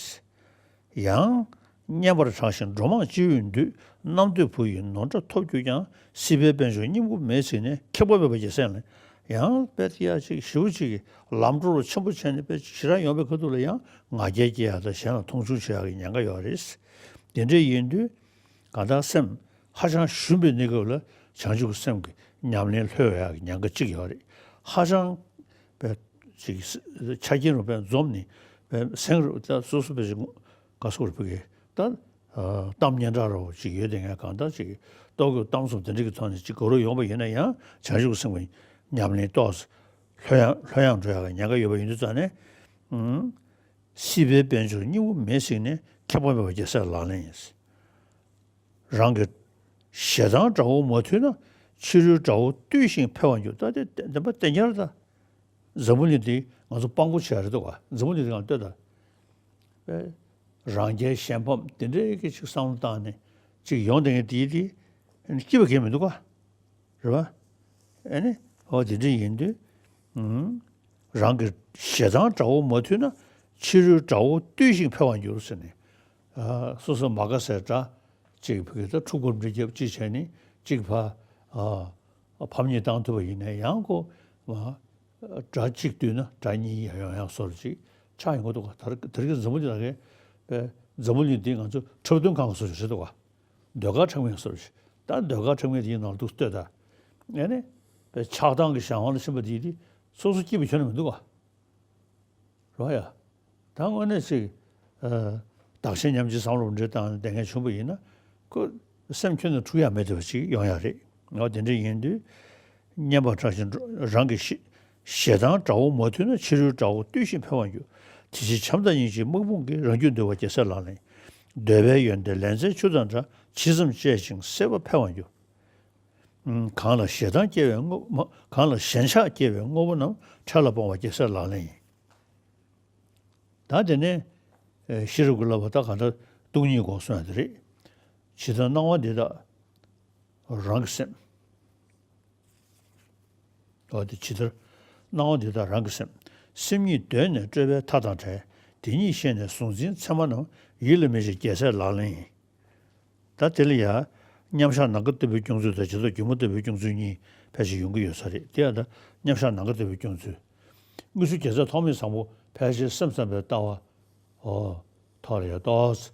ཡང་། བསྙེན་པར་གྲགས་ཤིང་འགྲོ་མང་སྤྱི་བོས་འདུད། རྣམ་ཐོས་བུ་ཡི་ནོར་འདྲ་ཐོབ་གྱུར་ཀྱང་། སྲིད་པའི་དཔལ་འབྱོར་སྙིང་པོ་མེས་ཚིག་ནས། ཁེ་པོ་མེད་པར་རྒྱལ་སྲས་ལག་ལེན། ཡང་དཔེ་དེ་ཡག་ཅིག་ཞེ་པོ་ཅིག་གི་ལམ་འགྲོ་རུ་ཆེན་པོ་བྱས་ནས་དཔེ་ཞེ་དྲག་ཡོང་བའི་ཁ་ཐུག་ལ་ཡང་ང་རྒྱལ་སྐྱེ་ཡག་དང་གཞན་ལ་མཐོང་ཆུང་བྱེད་ཡག་གི་ཉེན་ཁ་ཡོད་རེད། དེ་འདྲ་ཡིན་དུས་གང་ལྟར་སེམས་ཧ་ཅང་ཞུམ་པའི་གནས་སྐབས་ལ་བྱང་ཆུབ་ཀྱི་སེམས་ཀྱི་ཉམས་ལེན་ལྷོད་ཡག་གི་ཉེན་ཁ་གཅིག་ཡོད་རེད། ཧ་ཅང་དཔེ་ཅིག་ཆ་རྐྱེན་རུ་དཔེ་འཛོམས་ནས་དཔེ་སེང་རུ་ད་སོ་སོ་དཔེ་ཅིག་ག་སོགས་རུ་ཕུག་གི་ད། ཨ། གཏམ་སྙན་གྲགས་རོ་ཅིག་ཡོད་དེ་ངས་གང་ལྟར་ཅིག་ལྟོ་གོས་གཏམ་གསུམ་དེ་འདྲ་གི་ཐོག་ནས་ཅིག་གོ་རུ་ཡོང་པ་ཡིན་ན་ཡང་བྱང་ཆུབ་སེམས་ཀྱི་ཉམས་ལེན་ཏོག་ཙམ་ལྷོད་ཡངས་ལྷོད་ཡངས་འགྲོ་ཡག་གི་ཉེན་ཁ་ཡོད་པ་ཡིན་དུས་ཙང་ནས། ཨུམ། སྲིད་པའི་དཔལ་འབྱོར་སྙིང་པོ་མེས་ཚིག་ནས། ཁེ་པོ་མེད་པར་རྒྱལ་སྲས་ལག་ལེན་ཡིན། རང་གི་ཞེ་སྡང་དགྲ་བོ་མ་ཐུལ་ན། ཕྱི་རོལ་དགྲ་བོ་བཏུལ་ཞིང་འཕེལ་བར་འགྱུར། ད་དེ་བདེན་པ་བདེན་རྐྱང་རེད་ད། འཛམ་བུ་གླིང་འདི་ང་ཚོ་དཔང་པོ་བྱས་རེད་འདུག་ག་འཛམ་བུ་གླིང་འདི་ང་ལྟོས་ད། རང་རྒྱལ་གཞན་ཕམ་དེ་འདྲའི་གི་ཅིག་བསམ་བློ་བཏང་ནས་ཅིག་ཡོང་བསྡད་མཁན་དེ་དེ་སྐྱིད་པ་གང་ཡང་མི་འདུག་ག་རེད་པ། ཨེ་ནི་འོ་དེ་འདྲ་ཡིན་དུས། ཨུམ། རང་གི་ཞེ་སྡང་དགྲ་བོ་མ་ཐུལ་ན། ཕྱི་རོལ་དགྲ་བོ་བཏུལ་ཞིང་འཕེལ་བར་འགྱུར་ཟེར་ནས། ཨ། སོ་སོ་མ་དགའ་སའི་དགྲ་གཅིག་ཕ་གི་ད་འཁྲུག་པ་འདྲ་རྒྱབ་གཅིག་བྱས་ནས་གཅིག་ཕ། ཨ། ཕམ་ཉེས་བཏང་ཐུབ་པ་ཡིན་ན་ཡང་ཁོ། ཨ། དགྲ་གཅིག་བཏུལ་ན་དགྲ་གཉིས་ཡང་ཡོང་ཡག་བཟོ་འདྲ་ཅིག་ཆགས་ཡོང་གི་འདུག་ག་ད་ད་རེས་ཀྱི་འཛམ་བུ་གླིང་ལ་གས་པའི་འཛམ་བུ་གླིང་འདི་ང་ཚོ་འཁྲབ་སྟོན་ཁང་གི་བཟོ་འདྲ་ཞིག་རེད་འདུག་ག་ཟློས་གར་འཁྲབ་མཁན་བཟོ་འདྲ་ཞིག་ད་ཟློས་གར་འཁྲབ་མཁན་དེའི་ནང་དུ་ལྟོས་ད། ཨེ་ནི་པའི་ཆགས་སྡང་གི་གཞན་དབང་ལ་ཕྱིན་པ་དེ་དེ་སོ་སོ་སྐྱིད་པ་ཁྱོན་ནས་མི་འདུག་ག་རོ་ཡ། ད་དངོས་གནས་ཅིག་ཨ། བདག་གཞན་མཉམ་བརྗེའི་བསམ་བློ་འདྲ་བཏང་ནས་བསྡད་མཁན་བྱུང་བ་ཡིན་ན། ཁོ་སེམས་ཁྱོན་ནས་འཁྲུག་ཡག་མེད་བསྡད་པ་ཅིག་ཡོང་ཡག་རེད། འོ་དེ་འདྲ་ཡིན་དུས། བསྙེན་པར་གྲགས་ཤིང་འགྲོ་རང་གི་ཞེ་ཞེ་སྡང་དགྲ་བོ་མ་ཐུལ་ན། ཕྱི་རོལ་དགྲ་བོ་བཏུལ་ཞིང་འཕེལ་བར་འགྱུར། དེ་ཕྱིར་བྱམས་དང་སྙིང་རྗེའི་དམག་དཔུང་གིས། རང་རྒྱུད་འདུལ་བར་རྒྱལ་སྲས་ལག་ལེན་ཡིན། འདོད་པའི་ཡོན་ཏན་ལན་ཚྭའི་ཆུ་དང་འདྲ། ཇི་ཙམ་སྤྱད་ཅིང་སྲེད་པ་འཕེལ་བར་འགྱུར། གང་ལ་ཞེ་སྡང་སྐྱེ་བའི་དངོས་པོ་གང་ལ་ཞེན་ཆགས་སྐྱེ་བའི་དངོས་པོ་རྣམས། འཕྲལ་ལ་སྤོང་བར་རྒྱལ་སྲས་ལག་ལེན་ཡིན། ད་དེ་ནས་ཨེ། ཤེས་རབ་ཀྱི་བསླབ་པ་ད་གང་ལྟར་སྟོང་ཉིད་སྒོམ་གསུང་ཡག་དེ་རེད། ཇི་ལྟར་སྣང་བ་འདི་དག་རང་གི་སེམས། འོ་དེ་ཇི་ལྟར་སྣང་བ་འདི་དག་རང་གི་སེམས། སེམས་ཉིད་གདོད་ནས་སྤྲོས་པའི་མཐའ་དང་བྲལ། དེ་ཉིད་ཤེས་ནས་གཟུང་འཛིན་མཚན་མ་རྣམས། ཡིད་ལ་མི་བྱེད་རྒྱལ་སྲས་ལག་ལེན་ཡིན། ད་དེ་ལ་ཡང་མཉམ་བཞག་ནམ་མཁའ་ལྟ་བུའི་སྐྱོང་ཚུལ་དང་ཇི་ལྟར་སྒྱུ་མ་ལྟ་བུའི་སྐྱོང་ཚུལ་གཉིས་ཕལ་ཆེར་ཡོང་གི་ཡོད་ས་རེད། དེ་ཡང་ད་མཉམ་བཞག་ནམ་མཁའ་ལྟ་བུའི་སྐྱོང་ཚུལ། དངོས་སུ་རྒྱལ་སྲས་ཐོགས་མེད་བཟང་པོ་ཕལ་ཆེར་སེམས་ཙམ་པའི་ལྟ་བ། ཨོ། ཐོག་ལ་ཡང་ཏོག་ཙམ་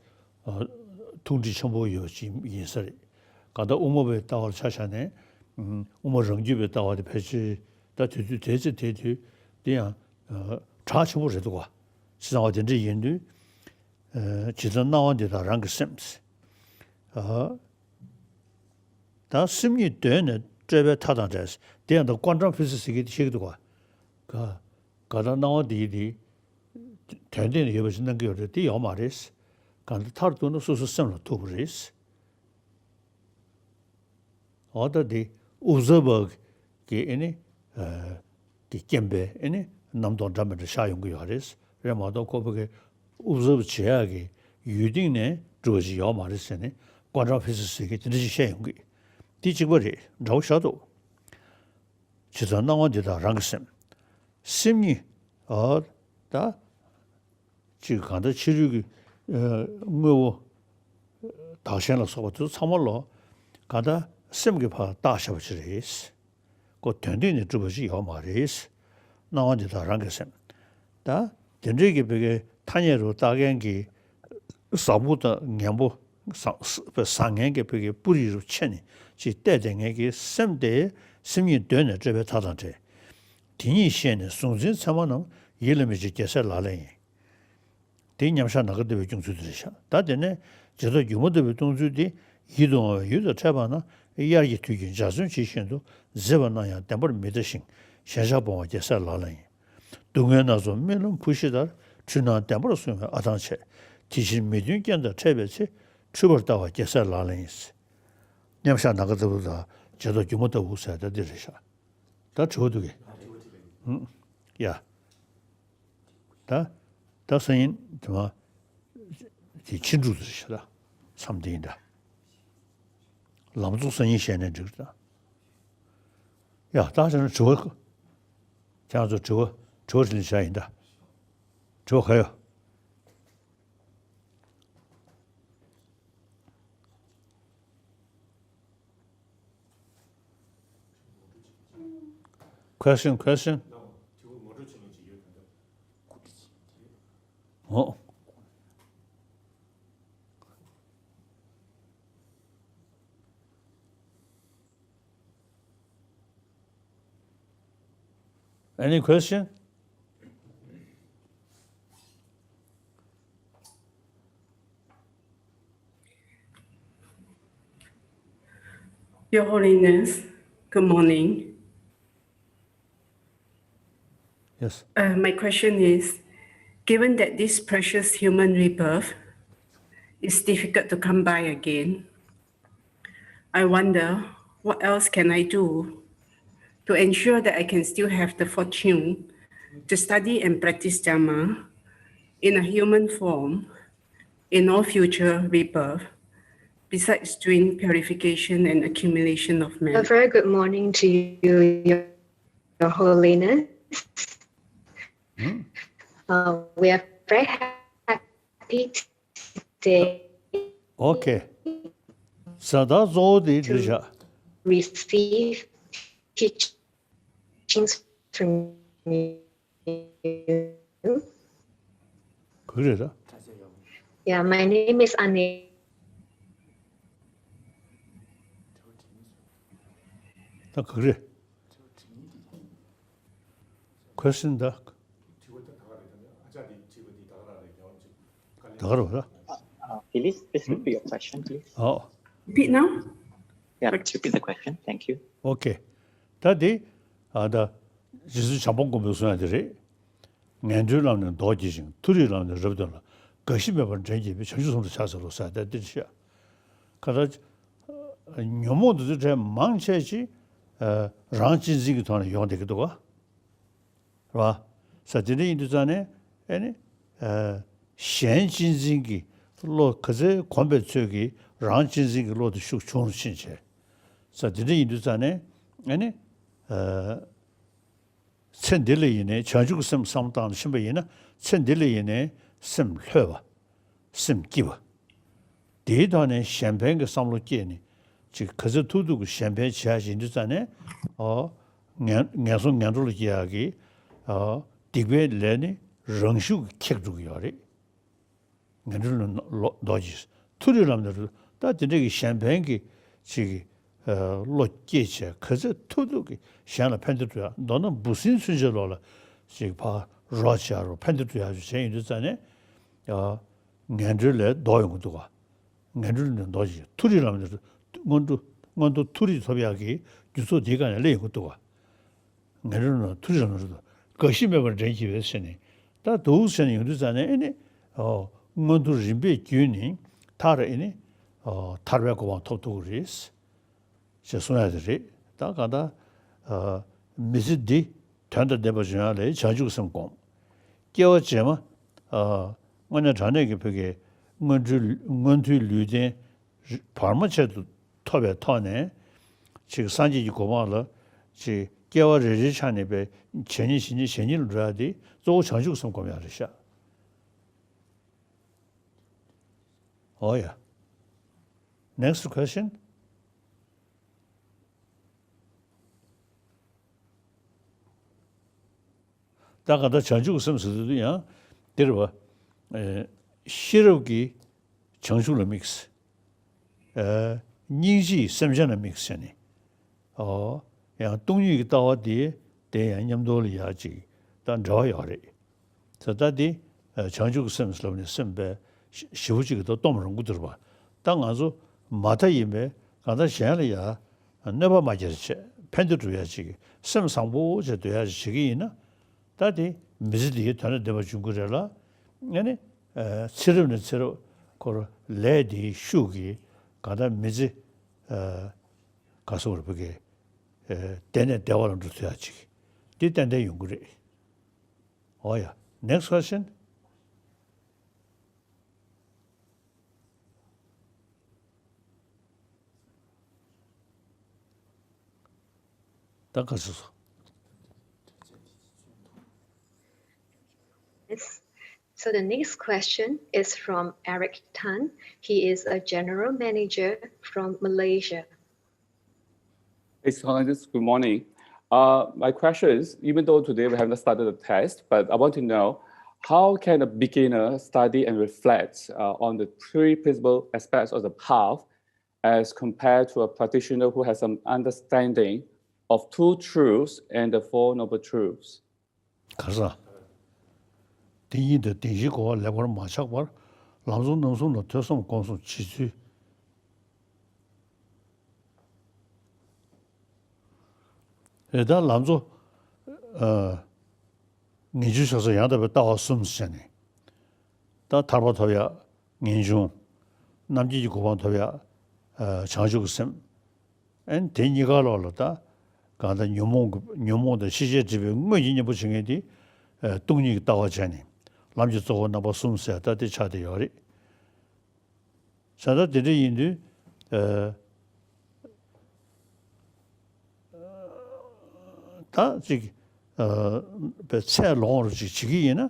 ཐུགས་འདྲིས་ཆེན་པོ་ཡོད་ཅིག་ཡིན་ས་རེད། གང་ལྟར་དབུ་མ་པའི་ལྟ་བར་ཆ་བཞག་ནས། དབུ་མ་རང་རྒྱུད་པའི་ལྟ་བ་དེ་ཕལ་ཆེར་ད་དུས་ཚོད་དེ་ཚེ་དེ་དུས་དེ་ཡང་གྲགས་ཆེན་པོ་རེད་འདུག་ག་བྱས་ཙང་བ་དེ་འདྲ་ཡིན་དུས། ཇི་ལྟར་སྣང་བ་འདི་དག་རང་གི་སེམས། ཨ། ད་སེམས་ཉིད་གདོད་ནས་སྤྲོས་པའི་མཐའ་དང་བྲལ། དེ་ཡང་ད་ཀོན་ཊམ་ཕི་ཛིག་སི་ཟེར་གྱི་དེ་བཤད་ཀྱི་འདུག་ག་ག་གང་ལྟར་སྣང་བ་འདི་དེ་དོན་སྟེང་ནས་ཡོད་པ་ཞིག་སྣང་གི་ཡོད་རེད། དེ་ཡོད་མ་རེད། གང་ལྟར་མཐར་གཏུགས་ན་སོ་སོ་སེམས་ལ་ཐུག་པ་རེད། འོ་ད་དེ་ཨུ་ཛ་བ་གི་ཨེ་ནི་ཨ་གི་རྐྱེན་པས་ཨེ་ནི་རྣམ་རྟོག་འདྲ་མི་འདྲ་ཤར་ཡོང་གི་ཡོད་རེད། རེད་མ་གཏོགས་ཁོ་པ་གི་ཨུ་ཛ་བ་བྱེད་ཡག་གི་ཡུལ་སྟེང་ནས་གྲུབ་པ་ཅིག་ཡོད་མ་རེད་ཟེར་ནས་ཀོན་ཊམ་ཕི་ཛིག་སི་ཟེར་གི་དེ་འདྲ་ཞིག་བཤད་ཡོང་གི། དེ་གཅིག་པ་རེད། འདྲ་བོ་ཞིག་འདུག་ཇི་ལྟར་སྣང་བ་འདི་དག་རང་གི་སེམས། སེམས་ཉིད་ཨ་ད། གཅིག་གང་ལྟར་ཕྱི་རོལ་གྱི་ཨ་དངོས་པོ་བདག་གཞན་ལ་སོགས་པ་དེ་ཚོ་ཚང་མ་ལོ་གང་ལྟར་སེམས་ཀྱིས་ཕར་བཏགས་བཞག་པ་ཅིག་རེད། ཁོ་དོན་སྟེང་ནས་གྲུབ་པ་ཅིག་ཡོད་མ་རེད། སྣང་བ་འདི་དག་རང་གི་སེམས། ད་དེ་འདྲའི་གི་བོད་ཀྱི་ཐ་སྙད་རུ་བཏགས་མཁན་གྱི་བཟང་པོ་དང་ངན་པོ་བཟང་བཟང་ངན་གྱི་བོད་ཀྱི་སྤུ་རིས་རུ་ཕྱེ་ནས་ཅིག་བལྟས་བསྡད་མཁན་གྱི་སེམས་དེ་སེམས་ཉིད་གདོད་ནས་སྤྲོས་པའི་མཐའ་དང་བྲལ། དེ་ཉིད་ཤེས་ནས་གཟུང་འཛིན་མཚན་མ་རྣམས། ཡིད་ལ་མི་བྱེད་རྒྱལ་སྲས་ལག་ལེན་ཡིན། དེ་མཉམ་བཞག་ནམ་མཁའ་ལྟ་བུའི་སྐྱོང་ཚུལ་དེ་རེད་ཤག་ད་དེ་ནས་ཇི་ལྟར་སྒྱུ་མ་ལྟ་བུའི་སྟོང་ཚུལ་དེ། ཡིད་དུ་འོང་བའི་ཡུལ་དང་འཕྲད་པ་ན། དབྱར་གྱི་དུས་ཀྱི་འཇའ་ཚོན་ཇི་བཞིན་དུ། མཛེས་པ་རྣམས་ཡང་བདེན་པར་མི་ལྟ་ཞིང་། ཞེན་ཆགས་སྤོང་བ་རྒྱལ་སྲས་ལག་ལེན་ཡིན། སྡུག་བསྔལ་སྣ་ཚོགས་རྨི་ལམ་བུ་ཤི་ལྟར། འཁྲུལ་སྣང་བདེན་པར་བཟུང་བའི་ཨ་ཐང་ཆད། དེ་བཞིན་མི་མཐུན་རྐྱེན་དང་འཕྲད་པའི་ཚེ། འཁྲུལ་པར་ལྟ་བ་རྒྱལ་སྲས་ལག་ལེན་ཡིན། མཉམ་བཞག་ནམ་མཁའ་ལྟ་བུ་དང་རྗེས་ཐོབ་སྒྱུ་མ་ལྟ་བུ་ཟེར་ད་འདི་རེད་ཤག་ད་དྲི་བ་འདུག་གས། ཧུམ། ཡ། ད། ད་སང་ཉིན་དེ་མ། དེ་ཕྱིན་དྲུག་ཏུ་རེད་ཤག་ད། མཚམས་དེ་ཡིན་ད། ལམ་གཙོ་སང་ཉིན་བཤད་ནས་འགྲིག་རེད་ད། ཡ་ད་བྱས་ན་དྲི་བ། ཁྱེད་རང་ཚོ་དྲི་བ་དྲི་བ་དྲིས་ལན་བྱ་ཡིན་ད། དྲི་བ་ག་ཡོད། Question, question. ཨོ། Any question? Your Holiness, good morning. Yes. Uh, my question is, given that this precious human rebirth is difficult to come by again, I wonder what else can I do to ensure that I can still have the fortune to study and practice Dharma in a human form in all future rebirth, besides doing purification and accumulation of merit. A very good morning to you, Your, Your Holiness. Hmm? Uh, we are very happy today. Okay. ས་ད་གཙོ་བོ་དེ་འདྲ་བཞག receive teachings from you. ག་རེ་རེད། Yeah, my name is Anne. ད་ག་རེ། Question ད། ད་ག་རེ་རེད། Uh, please, please repeat your question, please. ཨོ། Repeat now? Yeah, please repeat the question. Thank you. Okay. ད་དེ། ཨ་ད། རྗེ་བཙུན་བྱམས་པ་མགོན་པོས་གསུངས་ཡ་དེ་རེད། ངན་འགྲོའི་ལམ་ནས་མདོ་རྒྱས་ཤིང་། མཐོ་རིས་ལམ་ནས་རབ་སྟོན་ལ། རྒ་ཤི་མེད་པར་འདྲེན་བགྱིད་པའི། བྱང་ཆུབ་སེམས་དང་ཕྱག་འཚལ་ལོ་ཟེར་ཏེ་འདིར་བཤད། ཁ་ད། ཉོན་མོངས་དེ་ཚོ་གྲས་མང་ཆེ་ཅིག་ཨ། རང་གཅེས་འཛིན་གྱི་ཐོག་ནས་ཡོང་བསྡད་ཀྱི་འདུག་ག་རེད་བ། ས་དེ་འདྲ་ཡིན་དུས་ཙང་ནས་ཨེ་ནི། ཨ། གཞན་གཅེས་འཛིན་གྱི་བློ་ག་ཚོད་གོམས་པའི་ཚོད་ཀྱིས་རང་གཅེས་འཛིན་གྱི་བློ་དེ་ཤུགས་ཆུང་རུ་ཕྱིན་བྱས། ས་དེ་འདྲ་ཡིན་དུས་ཙང་ནས་ཨེ་ནི། ཨ། ཚེ་འདི་ལ་ཡིན་ནའི་བྱང་ཆུབ་ཀྱི་སེམས་བསམ་བློ་བཏང་ནས་ཕྱིན་པ་ཡིན་ན། ཚེ་འདི་ལ་ཡིན་ནའི་སེམས་ལྷོད་པ། སེམས་སྐྱིད་པ། དེའི་ཐོག་ནས་གཞན་ཕན་གྱི་བསམ་བློ་སྐྱེས་ནས་ཅིག་ག་ཚོད་ཐུབ་ཐུབ་ཀྱི་གཞན་ཕན་བྱེད་ཡ་ཡིན་དུས་ཙང་ནས། ཨོ། ངན་ངན་སོང་ངན་འགྲོ་ལ་སྐྱེ་ཡག་གི། ཨོ། སྡིག་པའི་ལས་ནི་རང་ཤུགས་ཀྱིས་ཁེགས་འགྲོ་གི་ཡོད་རེད། ངན་འགྲོའི་ལམ་ནས་ལོག་ལྡོག་ཅིག་མཐོ་རིས་ལམ་ནས་རུ། ད་དེ་འདྲ་གི་གཞན་ཕན་གྱི་ཅིག་ཨ། བློ་སྐྱེས་བྱས་ག་ཚོད་ཐུབ་ཐུབ་ཀྱིས་གཞན་ལ་ཕན་བདེ་སྒྲུབ་ཡ། མདོར་ན་འབུ་སྲིན་ཚུན་ཆད་ལོག་ལ་ཅིག་ཕར་རོགས་བྱེད་ཡ་རུ་ཕན་བདེ་སྒྲུབ་ཡ་ཅིག་བྱས་ཡོང་དུས་ཙང་ནས། ཨ། ངན་འགྲོའི་ལས་ལྡོག་ཡོང་གི་འདུག་ག་ངན་འགྲོའི་ལམ་ནས་ལྡོག་ཅིག་མཐོ་རིས་ལམ་ནས་མངོན་མཐོ་མངོན་མཐོ་མཐོ་རིས་ཐོབ་ཡག་གི་རྒྱུ་ཚོགས་དེའི་སྒང་ནས་སླེབས་ཡོང་གི་འདུག་ག་ངན་འགྲོའི་ལམ་མཐོ་རིས་ལམ་རུ་རྒ་ཤི་མེད་པར་འདྲེན་བགྱིད་པའི་ཟེར་ནས། ད་འདུག་ཟེར་ནས་ཡོང་དུས་ཙང་ནས་ཨེ་ནི། ཨོ། མངོན་མཐོ་རིམ་པས་བརྒྱུད་ནས་མཐར་ཨེ་ནི། ཨོ། ཐར་པའི་གོ་འཕང་ཐོབ་ཐུབ་ཀྱི་རེད། ཅེས་གསུང་ཡ་དེ་རེད། ད་གང་ལྟར། ཨ། མི་ཚེ་འདི་དོན་དང་ལྡན་པར་འབྱུང་ཡ་ལ་བྱང་ཆུབ་སེམས་བསྒོམ། སྐྱེ་བ་རྗེས་མ། ཨ། དངོས་གནས་དྲང་གནས་ཀྱི་བོད་ཀྱི་མངོན་མཐོའི་མངོན་མཐོའི་ལུས་རྟེན་བར་མ་ཆད་དུ་ཐོབ་པའི་ཐོག་ནས། ཅིག་སངས་རྒྱས་ཀྱི་གོ་འཕང་ལ་ཅིག་སྐྱེ་བ་རེ་རེའི་ཆ་ནས་པའི་ཇེ་ཉེ་ཇེ་ཉེ་ཇེ་ཉེ་ལ་འགྲོ་ཡ་དེ་གཙོ་བོ་བྱང་ཆུབ་སེམས་སྒོམ་ཡ་རེད་ཤག་ཨོ་ཡ། Next question. ད་ག་ད་བྱང་ཆུབ་ཀྱི་སེམས་ཟེར་དུས་ཡང་འདིར་བ། ཨེ། ཤེས་རབ་ཀྱིས་བྱང་ཆུབ་ལ་དམིགས། ཨེ། སྙིང་རྗེས་སེམས་ཅན་ལ་དམིགས་ཟེར་ནས། ཨོ། ཡང་སྟོང་ཉིད་ཀྱི་ལྟ་བ་དེ་དེ་ཡང་མཉམ་དུ་ལ་ཡ་ཅིག་ད་འབྲེལ་བ་ཡོད་རེད། ད་ལྟ་འདི་བྱང་ཆུབ་ཀྱི་སེམས་ལབ་ནས་སེམས་པའི་ཞི་བོ་གཅིག་གི་ད་སྟོང་པ་རང་མགོ་བསྡུར་བ། ད་ང་ཚོ་མ་མཐའ་ཡིན་པས་གང་ལྟར་གཞན་ལ་ཡ་གནོད་པ་མ་བསྐྱལ་བྱས་ཕན་བདེ་སྒྲུབ་ཡ་ཅིག་སེམས་བཟང་པོ་བྱས་སྡོད་ཡ་ཅིག་བྱེད་ཀྱི་ཡིན་ན། ད་དེ་མི་ཚེ་འདིའི་དོན་དང་ལྡན་པ་འབྱུང་གི་རེད་ལ། ཨ་ནི་ཚེ་རབས་ནས་ཚེ་རབས་ཁོ་རང་ལས་དེའི་ཤུགས་ཀྱིས་གང་ལྟར་མི་ཚེ་ག་སོགས་རུ་བུ་གའི་བདེ་ནས་བདེ་བ་ལ་འགྲོ་ཐུབ་ཡ་ཅིག་འདི་ཏན་ཏན་ཡོང་གི་རེད། འོ་ཡ། Next question. ད་ག་ཚོད་སོང་། Yes. So the next question is from Eric Tan. He is a general manager from Malaysia. Hey, scientists, good morning. Uh, my question is, even though today we have not started the test, but I want to know, how can a beginner study and reflect uh, on the three principal aspects of the path as compared to a practitioner who has some understanding of two truths and the four noble truths? ག་ས། བདེན་གཉིས་དང་བདེན་བཞིའི་གོ་བ་ལེགས་པར་མ་ཆགས་པར་ལམ་གསུམ་རྣམ་གསུམ་ལ་ཐོས་བསམ་སྒོམ་གསུམ་བྱེད་ཚུལ། རེད། ད་ལམ་གཙོ་ངེས་འབྱུང་ཕྱག་འཚལ་ཡང་དག་པའི་ལྟ་བ་གསུམ་ཟེར་ནས། ད་ཐར་པ་ཐོབ་ཡ་ངེས་འབྱུང་། རྣམ་མཁྱེན་གྱི་གོ་འཕང་ཐོབ་ཡ་བྱང་ཆུབ་ཀྱི་སེམས། ཨན་དེ་གཉིས་ཀ་ལོག་ལ་ད་གང་ལྟར་ཉོན་མོངས་ཀྱི་ཉོན་མོངས་དང་ཤེས་བྱའི་སྒྲིབ་པའི་དངོས་ཀྱི་གཉེན་པོ་བྱེད་མཁན་དེ་སྟོང་ཉིད་ཀྱི་ལྟ་བ་བྱས་ནས་ལམ་གྱི་གཙོ་བོ་རྣམ་པ་གསུམ་ཟེར་ད་དེ་ཆགས་བསྡད་ཡོད་རེད། བྱས་ཙང་དེ་འདྲ་ཡིན་དུས། ད་ཅིག་པའི་ཚད་ལོངས་རུ་ཅིག་བྱེད་ཀྱི་ཡིན་ན།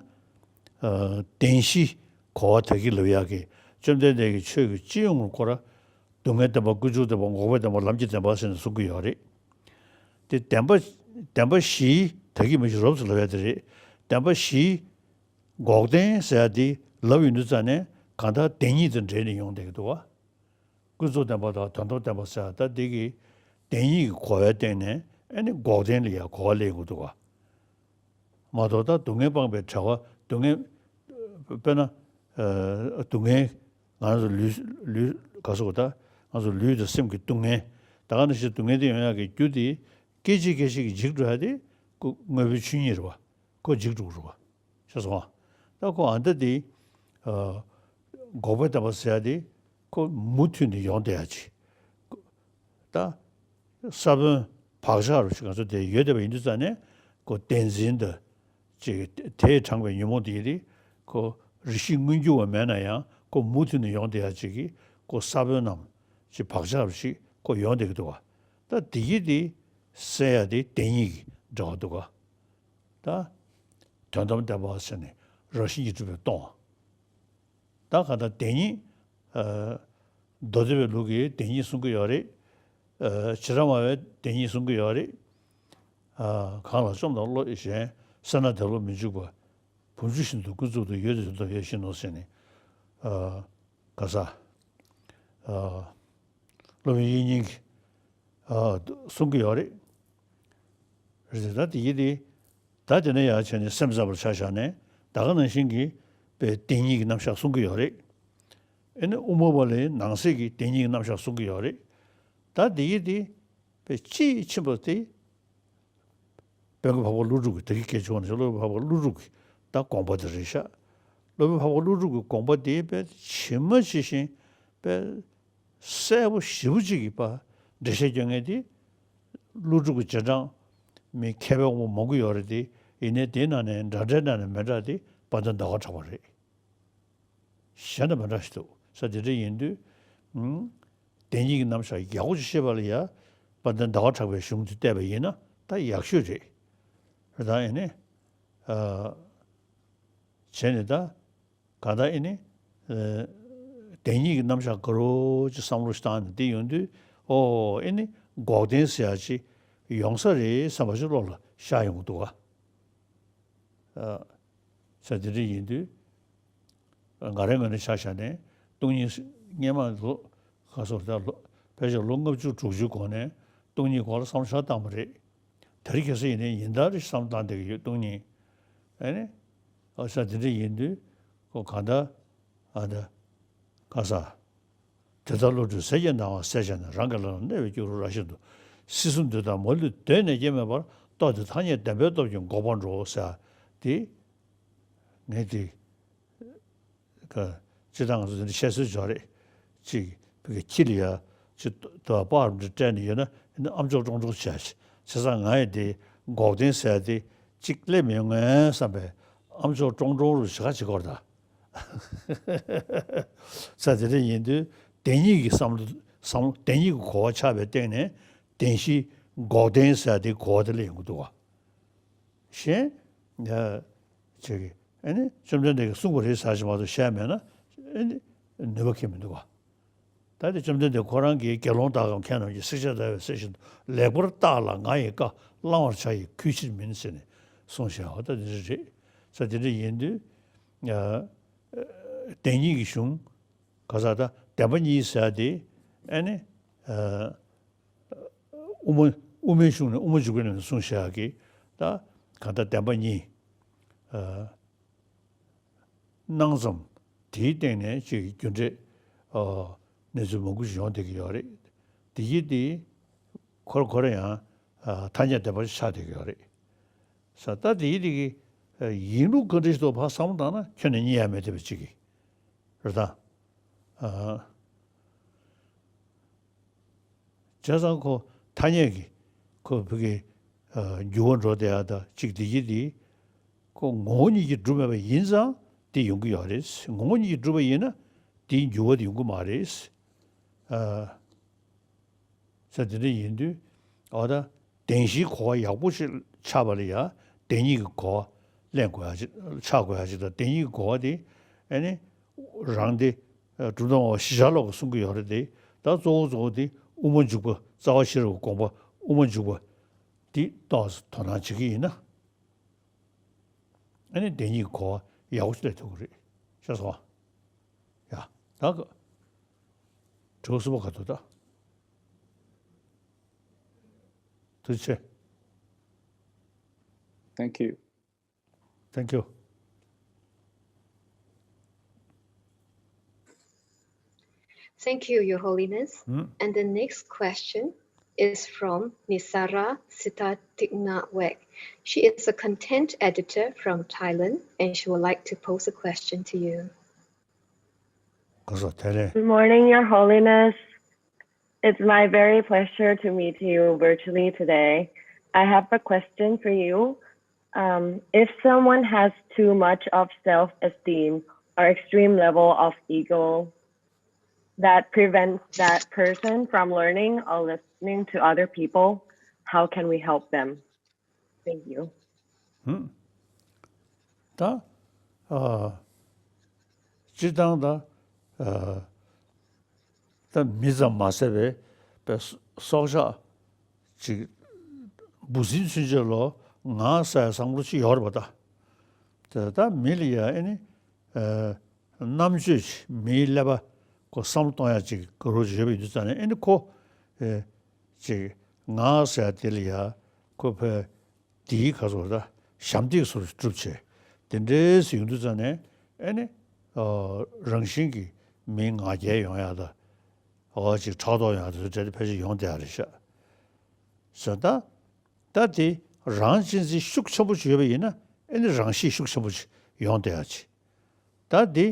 བདེན་བཞི་གོ་བ་དག་གིས་ལབ་ཡག་གི་བཅོམ་ལྡན་འདས་ཀྱི་ཆོས་ཀྱི་སྤྱི་ཡོངས་ལ་ཁོ་ར་སྡུག་བསྔལ་བདེན་པ། ཀུན་འབྱུང་བདེན་པ། འགོག་པའི་བདེན་པ། ལམ་གྱི་བདེན་པ་ཟེར་ནས་གསུང་གི་ཡོད་རེད། དེ་བདེན་པ་བདེན་པ་བཞིའི་དག་གིས་མི་ཤིགས་རོབ་ཙམ་ལབ་ཡ་དེ་རེད། བདེན་པ་བཞིའི་འགོག་བདེན་ཟེར་ཡ་དེ་ལབ་ཡོང་དུས་ཙ་ནས་གང་ལྟར་བདེན་གཉིས་དང་འབྲེལ་ནས་ཡོང་བསྡད་ཀྱི་འདུག་བ། ཀུན་རྫོབ་བདེན་པ་དང་དོན་དམ་བདེན་པ་ཟེར་ཡ་ད་འདི་གི་བདེན་གཉིས་ཀྱི་གོ་བའི་སྟེང་ནས་ཨ་ནི་འགོག་བདེན་ལ་ཡ་གོ་བ་སླེབས་ཀྱི་འདུག་བ། མ་གཏོགས་ད་སྡུག་བསྔལ་སྤངས་པའི་བྱ་བ་སྡུག་བསྔལ། དཔེར་ན། སྡུག་བསྔལ་ང་ཚོ་ལུས་ལུས་ག་སོགས་ད་ང་ཚོ་ལུས་དང་སེམས་ཀྱི་སྡུག་བསྔལ། ད་ག་ནང་བཞིན་སྡུག་བསྔལ་དེ་ཡོང་ཡག་གི་རྒྱུ་དེ་སྐད་ཅིག་སྐད་ཅིག་གིས་འཇིག་འགྲོ་ཡ་དེ་ཁོ་དངོས་པོའི་ཆོས་ཉིད་རེད་བ། ཁོ་འཇིག་འགྲོ་གི་རེད་བ། ཤེས་སོང་ང་། ད་ཁོ་ཨ་འདྲ་དེ། འགོག་པའི་བདེན་པ་ཟེར་ཡ་དེ་ཁོ་མུ་མཐུད་ནས་ཡོང་བསྡད་ཡ་ཅིག་ད་ས་བོན་བག་ཆགས་རུ་ཞིག་ང་ཚོ་དེ་ཡོད་བསྡད་པ་ཡིན་དུས་ཙ་ནས་ཁོ་བདེན་འཛིན་དང་ཅིག་དེས་དྲངས་པའི་ཉོན་མོངས་དེ་ཡི་རིགས་ཁོ་རེ་ཞིག་མངོན་གྱུར་བ་མེད་ན་ཡང་ཁོ་མུ་མཐུད་ནས་ཡོང་བསྡད་ཡ་ཅིག་གིས་ཁོ་ས་བོན་རྣམས་ཅིག་བག་ཆགས་རུ་ཞིག་ཁོ་ཡོང་བསྡད་ཀྱི་འདུག་བ། ད་དེ་ཡི་དེ་སེལ་ཡ་དེ་བདེན་གཉིས་ཀྱི་འབྲེལ་བ་འདུག་ག་ད་དོན་དམ་བདེན་པ་ཟེར་ནས་རང་བཞིན་གྱིས་གྲུབ་པའི་སྟོང་། ད་གང་ལྟར་བདེན་གཉིས། མདོ་སྡེ་པའི་ལུགས་ཀྱིས་བདེན་གཉིས་གསུང་གི་ཡོད་རེད། བྱེ་བྲག་སྨྲ་བས་བདེན་གཉིས་གསུང་གི་ཡོད་རེད། གང་ལ་བཅོམ་དང་བློ་གཞན། སེར་སྣ་དེ་བློ་མི་འཇུག་པ། བུམ་ཆུ་བཞིན་དུ་ཀུན་རྫོབ་ཏུ། ཡོད་དེ་དོན་དམ་ཡོད་བཞིན་ནོ་ཟེར་ནས། ག་ས། སློབ་དཔོན་དབྱིག་གཉེན་གྱིས་གསུང་གི་ཡོད་རེད། རེད་དེ་ད་དེ་ཡི་དེ། ད་དེ་ནས་ཡར་བྱས་ནས་སེམས་ཙམ་པར་ཆ་བཞག་ནས་ད་ག་ནང་བཞིན་གྱི་པའི་བདེན་གཉིས་ཀྱི་རྣམ་གཞག་གསུང་གི་ཡོད་རེད། ཨེ་ནི་དབུ་མ་པ་ལའི་ནང་གསེས་ཀྱི་བདེན་གཉིས་ཀྱི་རྣམ་གཞག་གསུང་གི་ཡོད་རེད། ད་དེ་ཡི་དེ་པའི་དཔྱིས་ཕྱིན་པ་དེ། དཔལ་མགོན་འཕགས་པ་ཀླུ་སྒྲུབ་ཀྱི་ད་གི་སྐད་ཆ་ནས་སློབ་དཔོན་འཕགས་པ་ཀླུ་སྒྲུབ་ཀྱི་ད་དགོངས་པ་དེ་རེད་ཤག་སློབ་དཔོན་འཕགས་པ་ཀླུ་སྒྲུབ་ཀྱི་དགོངས་པ་དེ་དཔེ་ཇི་མ་ཇི་བཞིན་དཔེ་གསལ་པོ་ཞེ་པོ་ཅིག་གི་པ་འགྲེལ་བཤད་སྐྱོན་མཁན་དེ་ཀླུ་སྒྲུབ་ཀྱི་རྗེས་འབྲང་མི་མཁས་པའི་དབང་པོ་མང་པོ་ཡོད་རེད་དེ། ཡིན་ནའི་དེའི་ནང་ནས་འདྲ་འདྲའི་ནང་ནས་མི་འདྲ་དེ་དཔལ་ལྡན་ཟླ་བ་གྲགས་པ་རེད། གཞན་དང་མི་འདྲ་ཞིག་འདུག་ས། དེ་འདྲ་ཡིན་དུས། ཨང་། བདེན་གཉིས་ཀྱི་རྣམ་གཞག་ཡག་པོ་ཅིག་ཤེས་པ་ལ་ཡ། དཔལ་ལྡན་ཟླ་བ་གྲགས་པའི་གཞུང་དེ་བལྟས་པ་ཡིན་ན་ད་ཡག་ཤོས་རེད། རེད་ད་ཨེ་ནི། ཨ། བྱས་ནས་ད། ག་ད་ཨེ་ནི། ཨ། བདེན་གཉིས་ཀྱི་རྣམ་གཞག་དགའ་རོགས་ཅིག་བསམ་བློ་ཞིག་བཏང་ནས་འདི་ཡོང་དུས། ཨོ་ཨེ་ནི་འགོག་བདེན་ཟེར་ཡ་ཅིག་ཡོང་ས་རེད་བསམ་པ་ཞིག་བློ་ལ་ཤར་ཡོང་གི་འདུག་ག་ས་དེ་འདྲ་ཡིན་དུས། ང་རའི་ངོས་ནས་ཆ་བཞག་ནས་སྟོང་ཉིད་སྔས་མ་ལོ་ག་སོགས་ད་ལོ་ཕལ་ཆེར་ལོ་ལྔ་བཅུ་དྲུག་ཅུའི་གོང་ནས་སྟོང་ཉིད་སྐོར་ལ་བསམ་བློ་ཞིག་བཏང་བ་རེད། དེ་རིང་ཁ་སང་ཡིན་ནའི་ཡིན་ད་རེ་བསམ་བློ་བཏང་བསྡད་ཀྱི་ཡོད་སྟོང་ཉིད། ཨ་ནི། ཨ་ས་དེ་འདྲ་ཡིན་དུས་ཁོ་གང་ལྟར། ཨ་ད། ག་ས། དེ་ལྟར་བློ་གྲོས་ཟས་ཀྱི་སྣང་བ་བསལ་བྱས་ནས། རང་གི་ལམ་ལ་གནས་པའི་སྐྱེས་བུ་རབ་བཞིན་དུ། སྲིད་གསུམ་འདི་དག་མ་ལུས་གདོད་ནས་སྐྱེ་མེད་པར། རྟོགས་ཏེ་ཐ་སྙད་བདེན་པའི་སྟོབས་ཀྱིས་འགོག་པར་འགྲོ་ཟེར་ཏེ། ངས་དེ་ ག་སྤྱིར་བཏང་ང་ཚོ་འདི་འདྲ་བཤད་སྲོལ་ཅིག་ཡོད་རེད། ཅིག་བི་གའི་ཁྱི་ལ་ཡ་ཅིག་ཏོ་པགས་རིམ་གྲོ་སྤྲད་ནས་ཡོད་ན་ཨ་ནི་ཨམ་ཅོག་ཀྲོང་ཀྲོང་བྱས་ཤིག་བྱས་ཙང་ང་ཡི་དེ་འགོག་བདེན་ཟེར་དེ་ཅིག་སླེབས་མི་ཡོང་ངས་བསམ་པས་ཨམ་ཅོག་ཀྲོང་ཀྲོང་རུ་ཞེ་ག་བྱེད་ཀྱི་ཡོད་རེད་ད། ས་དེ་འདྲ་ཡིན་དུས་བདེན་གཉིས་ཀྱི་བསམ་བློ་བསམ་བློ་བདེན་གཉིས་ཀྱི་གོ་བ་ཆགས་པའི་སྟེང་ནས་བདེན་བཞི་འགོག་བདེན་ཟེར་དེ་གོ་བ་དེ་སླེབས་ཡོང་གི་འདུག་བ། གཞན་ཡ་ཅིག་ཨ་ནི་བཅོམ་ལྡན་འདས་ཀྱིས་གསུངས་པ་རེད་ཟེར་ཞིག་མ་གཏོགས་བཤད་མེད་ན་ཨ་ནི་ནུས་པ་ཁེལ་མི་འདུག་བ། ད་དེ་བཅོམ་ལྡན་འདས་ཁོ་རང་གིས་དགེ་སློང་དག་གམ་མཁས་རྣམས་ཀྱིས། བསྲེག་བཅད་བརྡར་བའི་གསེར་བཞིན་དུ། ལེགས་པར་བརྟགས་ལ་ང་ཡི་བཀའ། བླང་བར་བྱ་ཡི་གུས་ཕྱིར་མིན་ཟེར་ནས་གསུངས་བཞག་པ་ད་དེ་འདྲ་རེད། ས་དེ་འདྲ་ཡིན་དུས་ཨ་བདེན་གཉིས་ཀྱི་གཞུང་ག་ས་ད་བདེན་པ་གཉིས་ཟེར་དེ་ཨ་ནི་ཨ་དབུ་མ་དབུ་མའི་གཞུང་ནས་དབུ་མ་འཇུག་པའི་ནང་ནས་གསུངས་བཞག་གི་ད་གང་ལྟར་བདེན་པ་གཉིས། ཨ། སྣང་ཙམ་དེའི་སྟེང་ནས་ཅིག་རྒྱུ་འབྲས་ཨ་གནས་ཚུལ་མང་པོ་ཞིག་ཡོང་བསྡད་ཀྱི་ཡོད་རེད། དེ་ཡིན་དེ་ཁོ་ར་ཁོ་ར་ཡང་ཨ་ཐ་སྙད་བདེན་པ་ཆགས་བསྡད་ཀྱི་ཡོད་རེད། ས་ད་དེ་ཡིན་དེ་གི་ཨ་ཡིན་ལུགས་ག་འདྲ་ཞིག་འདུག་ཕར་བསམ་བློ་བཏང་ན་ཁྱོན་ནས་རྙེད་ཡ་མེད་བསྡད་པ་ཅིག་གི་རེད་ད། ཨ། བྱས་ཙང་ཁོ་ཐ་སྙད་ཀྱི་ཁོ་བོད་ཀྱི་ཨ་འགྱུར་བ་འགྲོ་བསྡད་ཡ་ད་གཅིག་དེ་གི་དེ་ཁོ་ངོ་བོ་ཉིད་ཀྱིས་གྲུབ་མེད་པ་ཡིན་ཙང་དེ་ཡོང་གི་ཡོད་རེད། ངོ་བོ་ཉིད་ཀྱིས་གྲུབ་པ་ཡིན་ན་དེའི་འགྱུར་བ་དེ་ཡོང་གི་མ་རེད། ཨ། ས་དེ་འདྲ་ཡིན་དུས་ཨ་ད་བདེན་བཞིའི་གོ་བ་ཡག་པོ་ཞིག་ཆགས་པ་ལ་ཡ་བདེན་གཉིས་ཀྱི་གོ་བ་ལེན་དགོས་ཡ་ཅིག་ཆགས་དགོས་ཡ་ཅིག་དང་། བདེན་གཉིས་ཀྱི་གོ་བ་དེ་ཨ་ནི་རང་དེ་གྲུབ་མཐའ་སྨྲ་བ་བཞི་ཆར་ལོག་གིས་གསུང་གི་ཡོད་རེད་དེ། ད་གཙོ་བོ་གཙོ་བོ་དེ་དབུ་མ་འཇུག་པ་རྩ་བ་ཤེས་རབ་ཀྱི་དགོངས་པ་དབུ་མ་འཇུག་པ་དེ་ཏོག་ཙམ་དོ་སྣང་བྱེད་ཀྱི་ཡིན་ན་ཨ་ནི་བདེན་གཉིས་ཀྱི་གོ་བ་ཡག་པོ་ཞིག་སླེབས་ཐུབ་ཀྱི་རེད། ཤེས་སོང་ཨ། ཡ། ད་ག་དྲི་བ་གསུམ་པ་ག་ཐུག་ད། ཐུགས་རྗེ་ཆེ། Thank you. Thank you. Thank you, Your Holiness. And the next question is from Miss Sara Sitatikna Wek. She is a content editor from Thailand and she would like to pose a question to you. ག་ས་ཐེ་རེ། Good morning, Your Holiness. It's my very pleasure to meet you virtually today. I have a question for you. Um, if someone has too much of self-esteem or extreme level of ego that prevents that person from learning or listening to other people, how can we help them? Thank you. ད་ཨ་སྤྱིར་བཏང་ད་ཨ་ད་མི་ཙམ་མ་ཟད་པའི་པའི་སྲོག་ཆགས་ཅིག་འབུ་སྲིན་ཚུན་ཆད་ལོ་ང་ཟེར་བསམ་བློ་ཅིག་ཡོད་རེད་པ། ད་དེ་ད་མི་ལ་ཡ་ཨེ་ནི་ཨ་རྣམ་དཔྱོད་ཅིག་མིའི་ཀླད་པ་ཁོ་བསམ་བློ་གཏོང་ཡ་ཅིག་ག་རོ་ཅིག་ཡོད་པ་ཡིན་དུས་ཙང་ནས་ཨེ་ནི་ཁོ་ཨེ་ཅིག་ང་ཟེར་དེ་ལ་ཡ་ཁོ་ཕའི་དེའི་ཁ་སོ་ད་ཞབས་འདེགས་སོར་སྒྲུབ་བྱས་དེ་འདྲའི་ཟིན་དུས་ཙང་ནས་ཨེ་ནི་ཨ་རང་བཞིན་གྱིས་མིའི་ང་རྒྱལ་ཡོང་ཡ་ད་ཨ་ཅིག་ཕྲག་དོག་ཡོང་ཡ་དེ་ཚོ་འདྲ་དེ་ཕལ་ཆེར་ཡོང་བསྡད་ཡ་རེད་ཤག་ཟེར། ད་ད་དེ་རང་གཅེས་འཛིན་ཤུགས་ཆེན་པོ་ཅིག་ཡོད་པ་ཡིན་ན་ཨེ་ནི་རང་གཤིས་ཤུགས་ཆེན་པོ་ཅིག་ཡོང་བསྡད་ཡ་ཅིག་ད་དེ་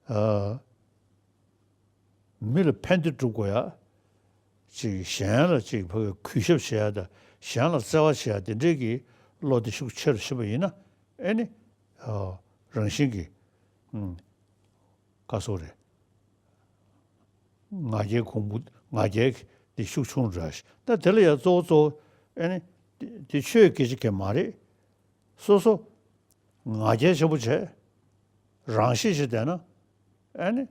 ཨ་མི་ལ་ཕན་བདེ་སྒྲུབ་དགོས་ཡ། ཅིག་གཞན་ལ་ཅིག་ཕ་གི་གུས་ཞབས་བྱེད་ཡ་དང་གཞན་ལ་བརྩེ་བ་བྱེད་ཡ་དེ་འདྲའི་གི་བློ་དེ་ཤུགས་ཆེ་རུ་ཕྱིན་པ་ཡིན་ན་ཨེ་ནི་ཨ་རང་བཞིན་གྱིས་ཨུམ་ག་སོ་རེད། ང་རྒྱལ་གོང་བུ་ང་རྒྱལ་དེ་ཤུགས་ཆུང་རུ་འགྲོ་ཡ་ཞིག་ད་དེ་ལ་ཡ་གཙོ་བོ་གཙོ་བོ་ཨེ་ནི་དེ་དེ་ཆོས་སྐད་ཆ་གང་མ་རེད། སོ་སོ་ང་རྒྱལ་ཆེན་པོ་བྱས་རང་ཤེད་ཆེ་བསྡད་ན་ཨ་ནི་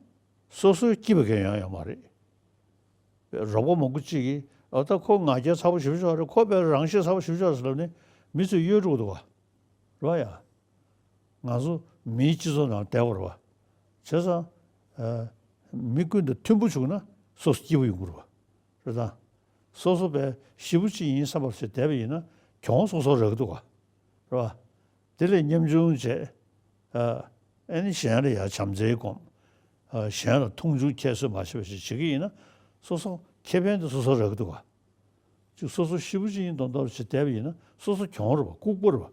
སོ་སོའི་སྐྱིད་པ་གང་ཡང་ཡོད་མ་རེད། རོགས་པ་མང་པོ་གཅིག་གིས་ཨ་ད་ཁོ་ང་རྒྱལ་ཚ་པོ་ཞེ་པོ་ཅིག་རེད། ཁོ་དཔེ་རང་ཤེད་ཚ་པོ་ཞེ་པོ་ཅིག་རེད་ལབ་ནས་མི་ཚོས་གཡོལ་འགྲོ་གི་འདུག་བ། རེད་བ་ཡ། ང་ཚོ་མིའི་སྤྱི་ཚོགས་ནང་བསྡད་པ་རེད་བ། བྱས་ཙང་ཨ་མི་ཀུན་དང་མཐུན་པོ་བྱུང་ན་སོ་སོ་སྐྱིད་པོ་ཡོང་གི་རེད་བ། རེད་དང་། སོ་སོ་དཔེ་ཞེ་པོ་ཅིག་ཡིན་བསམ་པ་ཞིག་བསྡད་པ་ཡིན་ན་གྱོང་སོ་སོ་རག་གི་འདུག་ག་རེད་བ། དེ་ལས་ཉམ་ཆུང་བྱས། ཨ་ཨེ་ནི་གཞན་ལ་ཡང་བྱམས་བརྩེའི་སྒོམ། ཨ་གཞན་ལ་མཐོང་ཆུང་ཁྱད་གསོད་མ་བྱས་པ་ཞིག་བྱེད་ཀྱི་ཡིན་ན་སོ་སོ་ཁེ་ཕན་དེ་སོ་སོ་རག་གི་འདུག་ག་ཅིག་སོ་སོ་ཞེ་པོ་ཅིག་ཡིན་མདོག་མདོག་ཞིག་བསྡད་པ་ཡིན་ན་སོ་སོ་གྱོང་རེད་བ། ལྐུགས་པ་རེད་བ།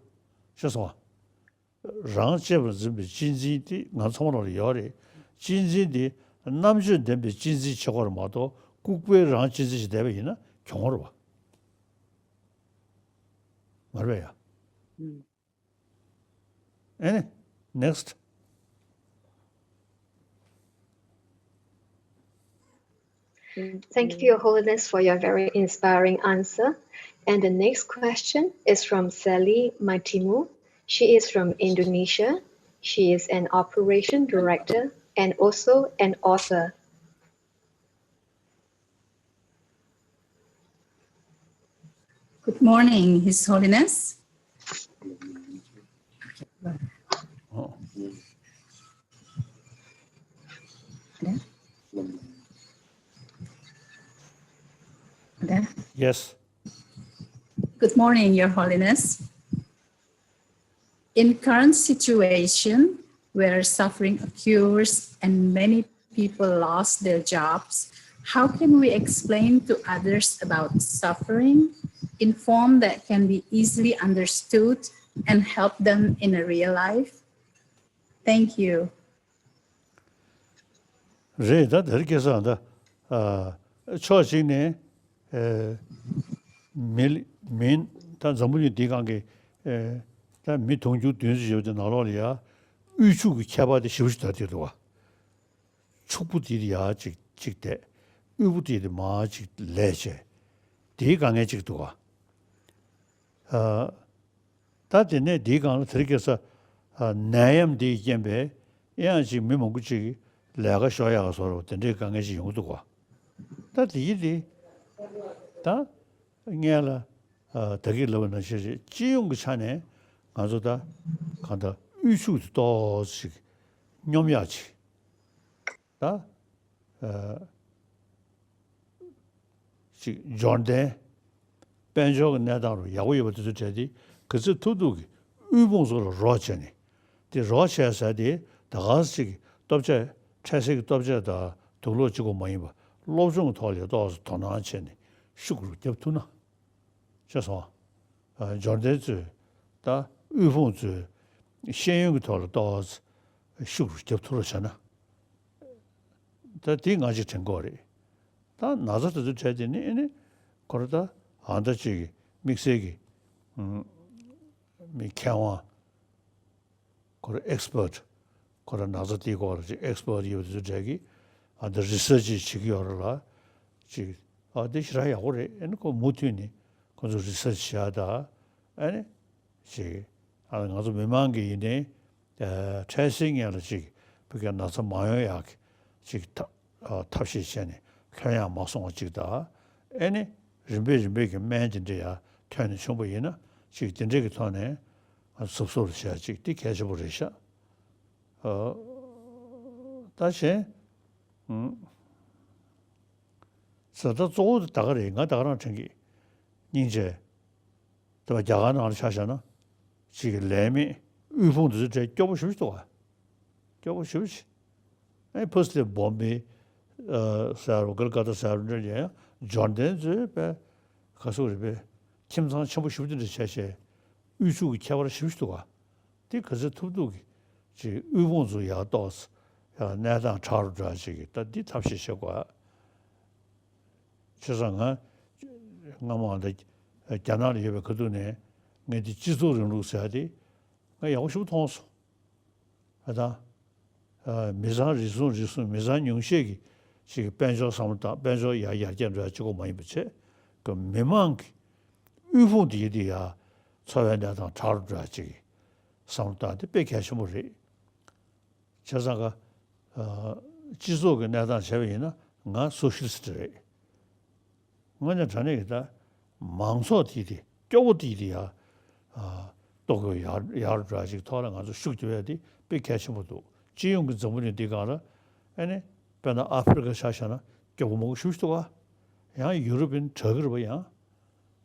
ཤེས་སོང་ང་། རང་གཅེས་པར་འཛིན་པའི་གཅེས་འཛིན་དེ་ང་ཚང་མ་ལ་ཡོད་རེད། གཅེས་འཛིན་དེ་རྣམ་དཔྱོད་ལྡན་པའི་གཅེས་འཛིན་བྱེད་དགོས་རེད་མ་གཏོགས། ལྐུགས་པའི་རང་གཅེས་འཛིན་བྱས་བསྡད་པ་ཡིན་ན་གྱོང་རེད་བ། མ་རེད་པས་ཡ། ཨ་ནི། Next. Thank you, Your Holiness, for your very inspiring answer. And the next question is from Sally Matimu. She is from Indonesia. She is an operation director and also an author. Good morning, His Holiness. Yes. Good morning, Your Holiness. In current situation where suffering occurs and many people lost their jobs, how can we explain to others about suffering in form that can be easily understood and help them in a real life? Thank you. རེད། ད་དེར་སྐྱེས་སོང་ད། ཨ། ཕྱོགས་གཅིག་ནས། ཨ། མི་མིན་ད་འཛམ་བུ་གླིང་འདིའི་སྒང་གི། ཨ། ད་མི་དུང་ཕྱུར་བདུན་ཙམ་ཡོད་པའི་ནང་ལོགས་ལ་ཡ། དབུལ་ཕྱུག་གི་ཁྱད་པར་དེ་ཞེ་པོ་ཞིག་ད་དེ་འདུག་བ། ཕྱུག་པོ་དེ་ཡ་གཅིག་གཅིག་བསྡད། དབུལ་པོ་དེ་དེ་མར་གཅིག་ལས་བྱས། དེའི་དཀའ་ངལ་གཅིག་འདུག་བ། ཨ། ད་དེ་ནས་དེའི་སྒང་ལ་དེར་སྐྱེས་ས། ཨ། ནད་ཡམས་འདིའི་རྐྱེན་པས་ཡང་ཅིག་མི་མང་པོ་ཅིག་ལས་ཀ་ཤོར་ཡག་བཟོ་འདྲ་དེ་འདྲའི་དཀའ་ངལ་ཅིག་ཡོང་གི་འདུག་བ། ད་དེ་ཡི་དེ། ད་སྔན་ལ། ཨ། ད་གིན་ལབ་པ་ནང་བཞིན་རེད། སྤྱི་ཡོངས་ཀྱི་ཆ་ནས་ང་ཚོ་ད་གང་ལྟར་དབུལ་ཕྱུག་དེ་ཏོག་ཙམ་ཅིག་སྙོམས་ཡག་ཅིག་ད། ཨ། ཅིག་འབྱོར་ལྡན། དཔལ་འབྱོར་གྱི་གནས་སྟངས་རུ་ཡག་པོ་ཡོད་པ་དེ་ཚོའི་གྲས་དེ་ག་ཚོད་ཐུབ་ཐུབ་ཀྱིས་དབུལ་ཕོངས་ཚོ་ལ་རོགས་བྱས་ནས། དེ་རོགས་བྱས་ཟེར་དེ་ད་ག་ཅིག་སྟོབས་ཆེ། འཕྲལ་སེལ་གྱི་སྟོབས་ཆེ་དང་དུག་ལོག་གཅིག་པོ་མ་ཡིན་པ། སློབ་སྦྱོང་གི་ཐོག་ལ་ཏོག་ཙམ་དོ་སྣང་བྱས་ནས་ཤུགས་རུ་བརྒྱབ་ཐུབ་ན། ཤེས་སོང་། ཨ། འབྱོར་ལྡན་ཚོས་ད་དབུལ་ཕོངས་ཚོས་ཤེས་ཡོན་གྱི་ཐོག་ལ་ཏོག་ཙམ་ཤུགས་རྒྱབ་ཐུབ་རོགས་བྱས་ན། ད་དེ་ང་ཅིག་དྲན་གྱི་ཡོད་རེད། ད་ན་ཚ་དེ་ཚོའི་གྲས་དེ་ནི་ཨེ་ནི་ཁོ་ར་ད་ཨ་ད་ཅིག་གི་དམིགས་བསལ་གྱི་ཨུམ་མི་མཁས་དབང་། ཁོ་ར་ཨེག་སི་པར་ཊི། ཁོ་ར་ན་ཚ་དེའི་སྐོར་ལ་ཅིག་ཨེག་སི་པར་ཊི་ཡོད་པ་དེ་ཚོའི་གྲས་ཀྱིས་ཨ་ད་རི་སར་ཆི་བྱེད་ཀྱི་ཡོད་རེད་ལ། ཅིག་ཨ་དེ་ཞེ་དྲག་ཡག་པོ་རེད། ཨེ་ནི་ཁོ་མུ་མཐུད་ནས་ཁོ་ཚོ་རི་སར་ཆི་བྱེད་ཡ་ད། ཨེ་ནི་ཅིག་ཨ་ང་ཚོ་མི་མང་གི་ཡིན་ནའི་ཨ་འཕྲལ་སེལ་སྔོན་ལ་ཅིག་ཕ་གིའི་ན་ཚ་མ་ཡོང་ཡག་གི་ཅིག་ཐབས་ཨ་ཐབས་ཤེས་བྱས་ནས་ལྷོད་ཡངས་མ་སོང་བ་ཅིག་དང་། ཨེ་ནི་རིམ་པས་རིམ་པས་ཀྱི་སྨན་དེ་འདྲ་ཡར་ཐོན་ནས་བྱུང་བ་ཡིན་ན་ཅིག་དེ་འདྲ་གི་ཐོག་ནས་ཨ་གཟབ་གཟབ་བྱས་ཅིག་དེ་གལ་ཆེན་པོ་རེད་ཤག་ཨ་ད་གཞན་ཨུམ་ཟེར་ད་གཙོ་བོ་དེ་ད་ག་རེད། ང་ད་ག་རང་དྲན་གི། སྙིང་རྗེ། དེ་བ་རྒྱ་གར་ནང་ལ་ཆ་བཞག་ན། ཅིག་གི་ལས་མེད་དབུལ་ཕོངས་དེ་ཚོ་གྲས་སྐྱོ་པོ་ཞེ་པོ་ཅིག་འདུག་ག་སྐྱོ་པོ་ཞེ་པོ་ཅིག་ཨེ་ཕར་སི་ཊི་སྦོམ་བེ་ཨ་ཟེར་རོ་ཀལ་ཀ་ཏ་ཟེར་རོ་འདྲ་ཡང་འབྱོར་ལྡན་ཚོའི་པའི་ག་སུ་རེད་པས་ཁྱིམ་ཚང་ཆེན་པོ་ཞེ་པོ་དེ་འདྲ་བྱས་བྱས་དབུལ་ཕྱུག་གི་ཁྱད་པར་ཞེ་པོ་ཅིག་འདུག་ག་དེ་ག་ཚོད་ཐུབ་ཐུབ་ཀྱིས་ཅིག་དབུལ་ཕོངས་ཚོ་ཡར་ཏོག་ཙམ་ཡང་གནས་སྟངས་དྲག་རུ་འགྲོ་ཡ་ཅིག་གི་ད་འདི་ཐབས་ཤེས་བྱེད་དགོས། བྱས་ཙང་ང་སྔ་མ་ད་རྒྱ་ནག་ལ་ཡོད་པའི་ཁ་ཐུག་ནས་ངས་འདི་སྤྱི་ཚོགས་རིང་ལུགས་ཟེར་ཡ་དེ་ང་ཡག་པོ་ཞེ་པོ་མཐོང་སོང་། ཨ་ད་མི་ཚང་རེ་ཟུང་རེ་ཟུང་མི་ཚང་ཉུང་ཤས་ཀྱི་ཅིག་དཔལ་འབྱོར་བསམ་བློ་བཏང་། དཔལ་འབྱོར་ཡར་ཡར་རྒྱས་འགྲོ་ཡ་གཅིག་པོ་མ་ཡིན་པ་བྱས་ཀྱི་མི་མང་གི་དབུལ་ཕོངས་དེ་ཡི་དེ་ཡ་འཚོ་བའི་གནས་སྟངས་དྲག་རུ་འགྲོ་ཡ་ཅིག་གི་བསམ་བློ་བཏང་དེ་དཔེ་གལ་ཆེན་པོ་རེད། བྱས་ཙང་ཀ་ཨ་སྤྱི་ཚོགས་ཀྱི་གནས་སྟངས་བྱས་པ་ཡིན་ན་ང་སོ་ཤི་ལི་སི་ཊི་རེད། དངོས་གནས་དྲང་གནས་ཀྱི་ད་མང་ཚོགས་དེ་དེ་སྐྱོ་བོ་དེ་དེ་ཡ་ཨ་ལྟོ་གོས་ཡར་ཡར་འགྲོ་ཡ་ཅིག་ཐོག་ལ་ང་ཚོ་ཤུགས་རྒྱབ་ཡ་དེ་དཔེ་གལ་ཆེན་པོ་འདུག་སྤྱི་ཡོངས་ཀྱི་འཛམ་བུ་གླིང་འདི་སྒང་ལ་ཨ་ནི་དཔེར་ན་ཨ་ཧྥེ་རི་ཁ་ཆ་བཞག་ན་སྐྱོ་པོ་མང་པོ་ཞེ་པོ་ཅིག་འདུག་ག་ཡང་ཡུ་རོབ་ཡིན་དྲག་གི་རེད་པ། ཡང་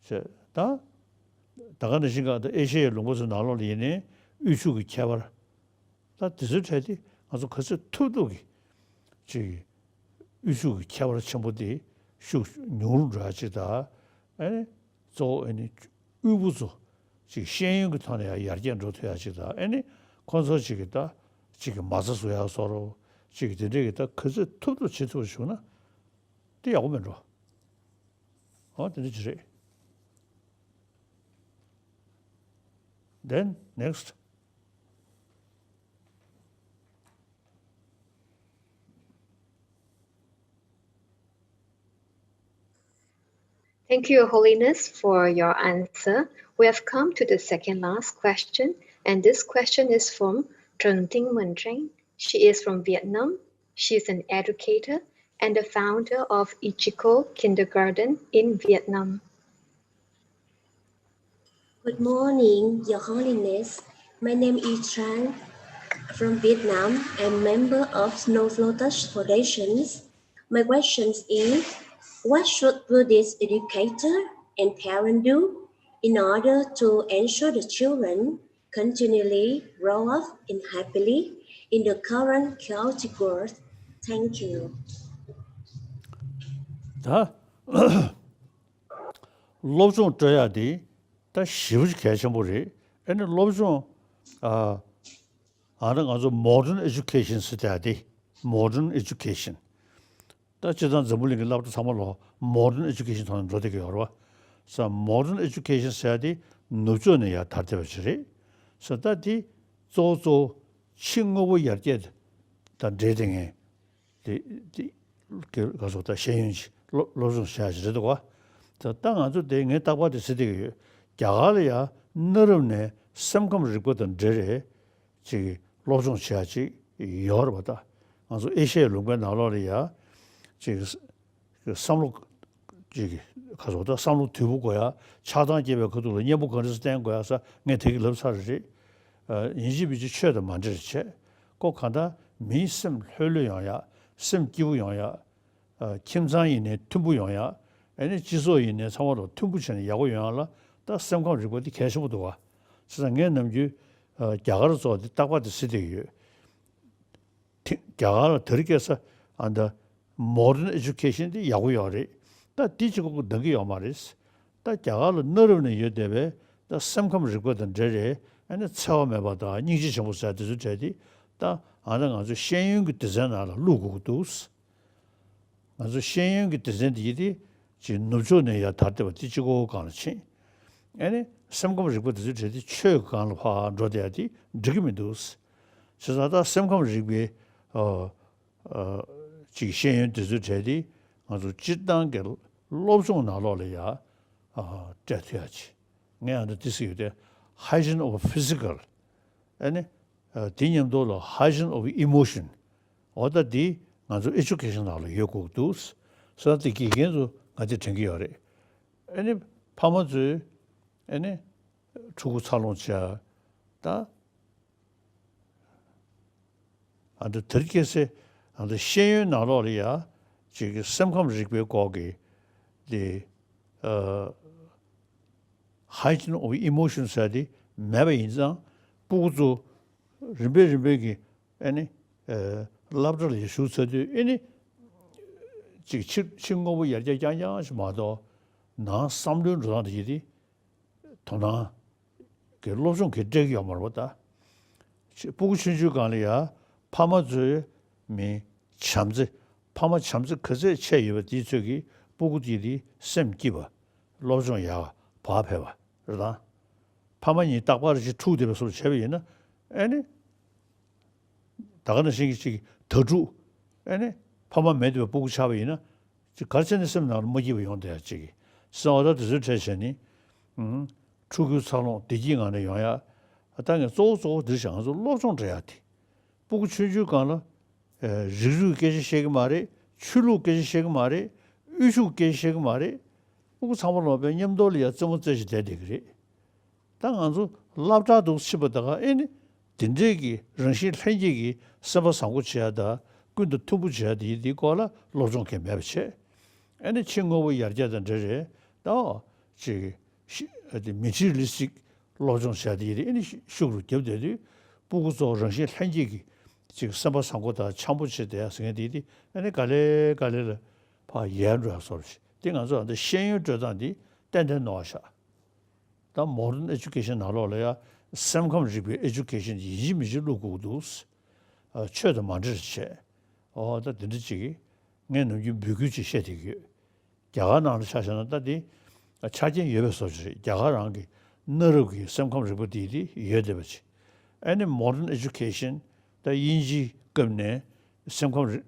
བྱས་ད་ད་ག་ནང་བཞིན་ག་ད་ཨེ་ཤེ་ཡའི་ལུང་པ་ཚོའི་ནང་ལོགས་ལ་ཡིན་ནའི་དབུལ་ཕྱུག་གི་ཁྱད་པར། ད་དེ་ཚོའི་གྲས་དེ་ང་ཚོ་ག་ཚོད་ཐུབ་ཐུབ་ཀྱིས་ཅིག་དབུལ་ཕྱུག་གི་ཁྱད་པར་ཆེན་པོ་དེ་ཤུགས་ཉུང་རུ་འགྲོ་ཡ་ཅིག་དང་། ཨ་ནི་གཙོ་བོ་ཨ་ནི་དབུལ་པོ་ཚོ་ཅིག་ཤེས་ཡོན་གྱི་ཐོག་ནས་ཡང་ཡར་རྒྱས་འགྲོ་ཐུབ་ཡ་ཅིག་དང་། ཨ་ནི་ཁོང་ཚོ་ཅིག་གི་ད་ཅིག་གི་མ་རྩ་བཟོ་ཡ་བཟོ་འདྲ། ཅིག་དེ་འདྲས་ཀྱི་ད་ག་ཚོད་ཐུབ་ཐུབ་བྱེད་ཐུབ་པ་བྱུང་ན་དེ་ཡག་པོ་མེད་འགྲོ། ཨོ་དེ་འདྲ་ཅིག་རེད། Then next. Thank you, Your Holiness, for your answer. We have come to the second last question, and this question is from Trần Tinh Minh Trang. She is from Vietnam. She is an educator and the founder of Ichigo Kindergarten in Vietnam. Good morning, Your Holiness. My name is Trang from Vietnam. I'm member of Snow Lotus Foundations. My question is, what should Buddhist educator and parent do in order to ensure the children continually grow up in happily in the current chaotic world? Thank you. ད་སློབ་སྦྱོང་སྤྲོད་ཡག་དེ་ད་ཞེ་པོ་ཅིག་གལ་ཆེན་པོ་རེད། ཨ་ནི་སློབ་སྦྱོང་ཨ་ཨ་ནི་ང་ཚོ་modern education ཟེར་ཡག་དེ། Modern education. ད་སྤྱིར་བཏང་འཛམ་བུ་གླིང་གི་སློབ་གྲྭ་ཚང་མ་ལ་modern education ཐོག་ནས་འགྲོ་བསྡད་ཀྱི་ཡོད་རེད་བ། ས་modern education ཟེར་ཡག་དེ་ནུབ་ཕྱོགས་ནས་ཡར་དར་བསྡད་པ་ཅིག་རེད། ས་ད་དེ་གཙོ་བོ་གཙོ་བོ་ཕྱི་དངོས་པོ་ཡར་རྒྱས་དང་འབྲེལ་བསྡད་མཁན་དེ་དེ་ག་སོགས་ད་ཤེས་ཡོན་ཅིག་སློབ་སློབ་སྦྱོང་བྱེད་ཡག་ཅིག་རེད་འདུག་བ། ད་ད་ང་ཚོ་དེ་ངས་རྟག་པར་དེ་ཟེར་བསྡད་ཀྱི་ཡོད། རྒྱ་གར་ལ་ཡ་གནའ་རབས་ནས་སེམས་ཁམས་རིག་པ་དང་འབྲེལ་རེད། ཅིག་སློབ་སྦྱོང་བྱེད་ཡག་ཅིག་ཡོད་རེད་པ། ད་ང་ཚོ་ཨེ་ཤ་ཡའི་ལུང་པའི་ནང་ལོགས་ལ་ཡ་ཅིག་བསམ་བློ་ཅིག་ག་སོགས་ད་བསམ་བློ་དུལ་པོ་དགོས་ཡ། ཆགས་སྡང་སྐྱེ་བའི་ཁ་ཐུག་ལ་གཉེན་པོ་ག་འདྲ་སེ་བསྟེན་དགོས་ཡ་ས་ངས་དེ་གི་ལབ་ཚར་རེད། ཡིན་གཅིག་མིན་གཅིག་ཆོས་དང་མ་འབྲེལ་བྱས་ཁོ་གང་ལྟར་མིའི་སེམས་ལྷོད་ལྷོད་ཡོང་ཡ། སེམས་སྐྱིད་པོ་ཡོང་ཡ། ཁྱིམ་ཚང་ཡིན་ནའི་མཐུན་པོ་ཡོང་ཡ། ཨ་ནི་སྤྱི་ཚོགས་ཡིན་ནའི་ཚང་མ་ལ་མཐུན་པོ་བྱས་ནས་ཡག་པོ་ཡོང་ཡ་ལ་ད་སེམས་ཁམས་རིག་པ་འདི་གལ་ཆེན་པོ་འདུག་བ། བྱས་ཙང་ངས་ནམ་རྒྱུན་རྒྱ་གར་ཚོ་འདི་རྟག་པར་དེ་ཟེར་བསྡད་ཀྱི་ཡོད། དེ་རྒྱ་གར་ལ་དེ་རིང་ཁ་སང་ཨ་ད་modern education འདི་ཡག་པོ་ཡོད་རེད། ད་འདི་གཅིག་པོ་འདང་གི་ཡོད་མ་རེད། ད་རྒྱ་གར་ལ་གནའ་རབས་ནས་ཡོད་བསྡད་པའི་ད་སེམས་ཁམས་རིག་པ་དང་འབྲེལ་རེད། ཨ་ནི་འཚེ་བ་མེད་པ་དང་སྙིང་རྗེ་ཆེན་པོ་ཟེར་དེ་ཚོའི་གྲས་འདི་ད་ཨ་ད་ང་ཚོ་ཤེས་ཡོན་གྱི་སྡེ་ཚན་ནང་ལ་བླུག་དགོས་ཀྱི་འདུག་ང་ཚོ་ཤེས་ཡོན་གྱི་སྡེ་ཚན་འདི་ཡི་དེ་ཅིག་ནུབ་ཕྱོགས་ནས་ཡར་དར་བསྡད་པ་དེ་གཅིག་པོ་སྒང་ལ་ཕྱིན། ཨ་ནི་སེམས་ཁམས་རིག་པ་དེ་ཚོའི་གྲས་དེ་ཆོས་ཀྱི་སྒང་ལ་ཕར་འགྲོ་བསྡད་ཡ་དེ་འགྲིག་གི་མི་འདུག་བྱས་ཙང་ད་སེམས་ཁམས་རིག་པའི་ཨ་ཨ་ཅིག་ཤེས་ཡོན་དེ་ཚོའི་གྲས་དེ་ང་ཚོ་སྤྱིར་བཏང་གི་སློབ་སྦྱོང་ནང་ལོགས་ལ་ཡ་ཨ་སྤྲད་ཐུབ་ཡ་ཅིག་ངས་ཨ་འདྲ་དེ་ཟེར་ཡོད་དེ། Hygiene of physical ཨ་ནི་ཨ་དེ་མཉམ་དུ་ལ་hygiene of emotion འོ་ད་འདི་ང་ཚོ་education ནང་ལ་ཡོད་དགོས་ཀྱི་འདུག་ཟེར་ཏེ་དགེ་རྒན་ཚོ་ང་ཚོས་དྲན་གྱི་ཡོད་རེད། ཨ་ནི་ཕ་མ་ཚོས་ཨ་ནི་ཕྲུ་གུ་འཚར་ལོངས་བྱས་ད་ཨ་འདི་དེར་སྐྱེས་སའི་ཨ་འདི་ཤེས་ཡོན་ནང་ལོགས་ལ་ཡ་ཅིག་གི་སེམས་ཁམས་རིག་པའི་སྐོར་གྱི་འདི་ཨ་hygiene of emotion ཟེར་དེ་མེད་པ་ཡིན་ཙང་སྤུ་གུ་ཚོ་རིམ་པས་རིམ་པས་ཀྱི་ཨ་ནི་ཨ་སློབ་གྲྭ་ལ་ཞུགས་ཚར་དུས་ཨ་ནི་ཅིག་ཕྱི་ཕྱི་དངོས་པོ་ཡར་རྒྱས་རྐྱང་རྐྱང་ཞིག་མ་གཏོགས་ནང་བསམ་བློའི་འགྲོ་སྟངས་དེ་ཡིན་དེ་དོ་སྣང་གི་སློབ་སྦྱོང་གི་སྤྲད་ཀྱི་ཡོད་མ་རེད་པ། ད་ཕྲུ་གུ་ཆུང་ཆུང་སྒང་ལ་ཡ་ཕ་མ་ཚོའི་མི་བྱམས་བརྩེ་ཕ་མ་བྱམས་བརྩེ་ག་ཚད་ཆེ་ཡོད་པ་དེའི་ཚོད་ཀྱིས་སྤུ་གུ་དེ་དེ་སེམས་སྐྱིད་པ་སློབ་སྦྱོང་ཡག་བག་ཕེབས་པ་རེད་ད། ཕ་མ་གཉིས་རྟག་པར་ཅིག་འཁྲུག་བསྡད་པའི་བཟོ་འདྲ་བྱས་པ་ཡིན་ན་ཨ་ནི། ད་ག་ནང་བཞིན་གྱི་ཅིག་དྭ་ཕྲུག་ཨ་ནི་ཕ་མ་མེད་པའི་སྤུ་གུ་ཆགས་པ་ཡིན་ན་ཅིག་ག་རེ་བྱས་ནས་སེམས་ནང་ལ་མ་སྐྱིད་པ་ཡོང་བསྡད་ཡ་ཅིག་གི་སེམས་འོ་ད་དེ་ཚོའི་གྲས་བྱས་ནས་ཨུམ་ཕྲུ་གུའི་འཚར་ལོངས་བདེ་སྐྱིད་ངང་ནས་ཡོང་ཡ། ད་ངས་གཙོ་བོ་གཙོ་བོ་འདིར་བྱས་ང་ཚོ་སློབ་སྦྱོང་སྤྲད་ཡ་དེ། སྤུ་གུ་ཆུང་ཆུང་སྒང་ལ་ཨ་རིགས་རུས་སྐད་ཆ་བཤད་གི་མ་རེད། ཆོས་ལུགས་སྐད་ཆ་བཤད་གི་མ་རེད། དབུལ་ཕྱུག་སྐད་ཆ་བཤད་གི་མ་རེད། སྤུ་གུ་ཚང་མ་ལོག་པའི་མཉམ་དུ་ལ་ཡ་རྩེད་མོ་རྩེ་བྱས་བསྡད་བསྡད་གི་རེད། ད་ང་ཚོ་སློབ་གྲྭ་དུ་ཕྱིན་པ་ད་ག་ཨེ་ནི་དེ་འདྲས་ཀྱི་རང་བཞིན་ལྷན་སྐྱེས་ཀྱི་སེམས་པ་བཟང་པོ་བྱེད་ཡ་དང་ཀུན་ཏུ་མཐུན་པོ་བྱེད་ཡ་དེ་དེའི་སྐོར་ལ་སློབ་སྦྱོང་གང་ཡང་མེད་པ་བྱས། ཨེ་ནི་ཕྱི་དངོས་པོ་ཡར་རྒྱས་དང་འབྲེལ་རེད་ད་ཅིག་ཤི་ཨ་དེ་མེ་ཊི་རི་ལི་སི་ཊིག་སློབ་སྦྱོང་བྱེད་ཡ་དེ་ཡིན་དེ་ཨེ་ནི་ཤུགས་རུ་བརྒྱབ་བསྡད་དུས་སྤུ་གུ་ཚོ་རང་བཞིན་ལྷན་སྐྱེས་ཀྱི་ཅིག་སེམས་པ་བཟང་པོ་དང་འཆམ་པོ་བྱེད་བསྡད་ཡ་ཟེར་མཁན་དེ་དེ་ཨེ་ནི་ག་ལེ་ག་ལེ་ལ་ཕར་ཡལ་འགྲོ་ཡ་བཟོ་འདྲ་ཞིག་དེ་ང་ཚོ་ཨ་ད་ཤེས་ཡོན་སྤྲོད་སྟངས་འདི་ཏན་ཏན་ནོར་བ་ཤག་ད་མོ་ཌན་ཨེ་ཇུ་ཀེ་ཤན་ནང་ལོགས་ལ་ཡ་སེམས་ཁམས་རིག་པའི་ཨེ་ཇུ་ཀེ་ཤན་ཡིན་གཅིག་མིན་གཅིག་བླུག་དགོས་ཀྱི་འདུག་ཨ་ཆོས་དང་མ་འབྲེལ་བྱས། ཨོ་ད་དེ་འདྲ་ཅིག་གིས་ངས་ནམ་རྒྱུན་འབོད་སྐུལ་ཅིག་བཤད་བསྡད་ཀྱི་ཡོད། རྒྱ་གར་ནང་ལ་ཆ་བཞག་ན་ད་དེ་ཆ་རྐྱེན་ཡོད་པའི་བཟོ་ཅིག་རེད། རྒྱ་གར་རང་གི་གནའ་རབས་ཀྱི་སེམས་ཁམས་རིག་པ་དེ་དེ་ཡོད་བསྡད་པ་ཅིག་ཨ་ནི་modern education ད་དབྱིན་ཇིའི་སྐབས་ནས་སེམས་ཁམས་རིག་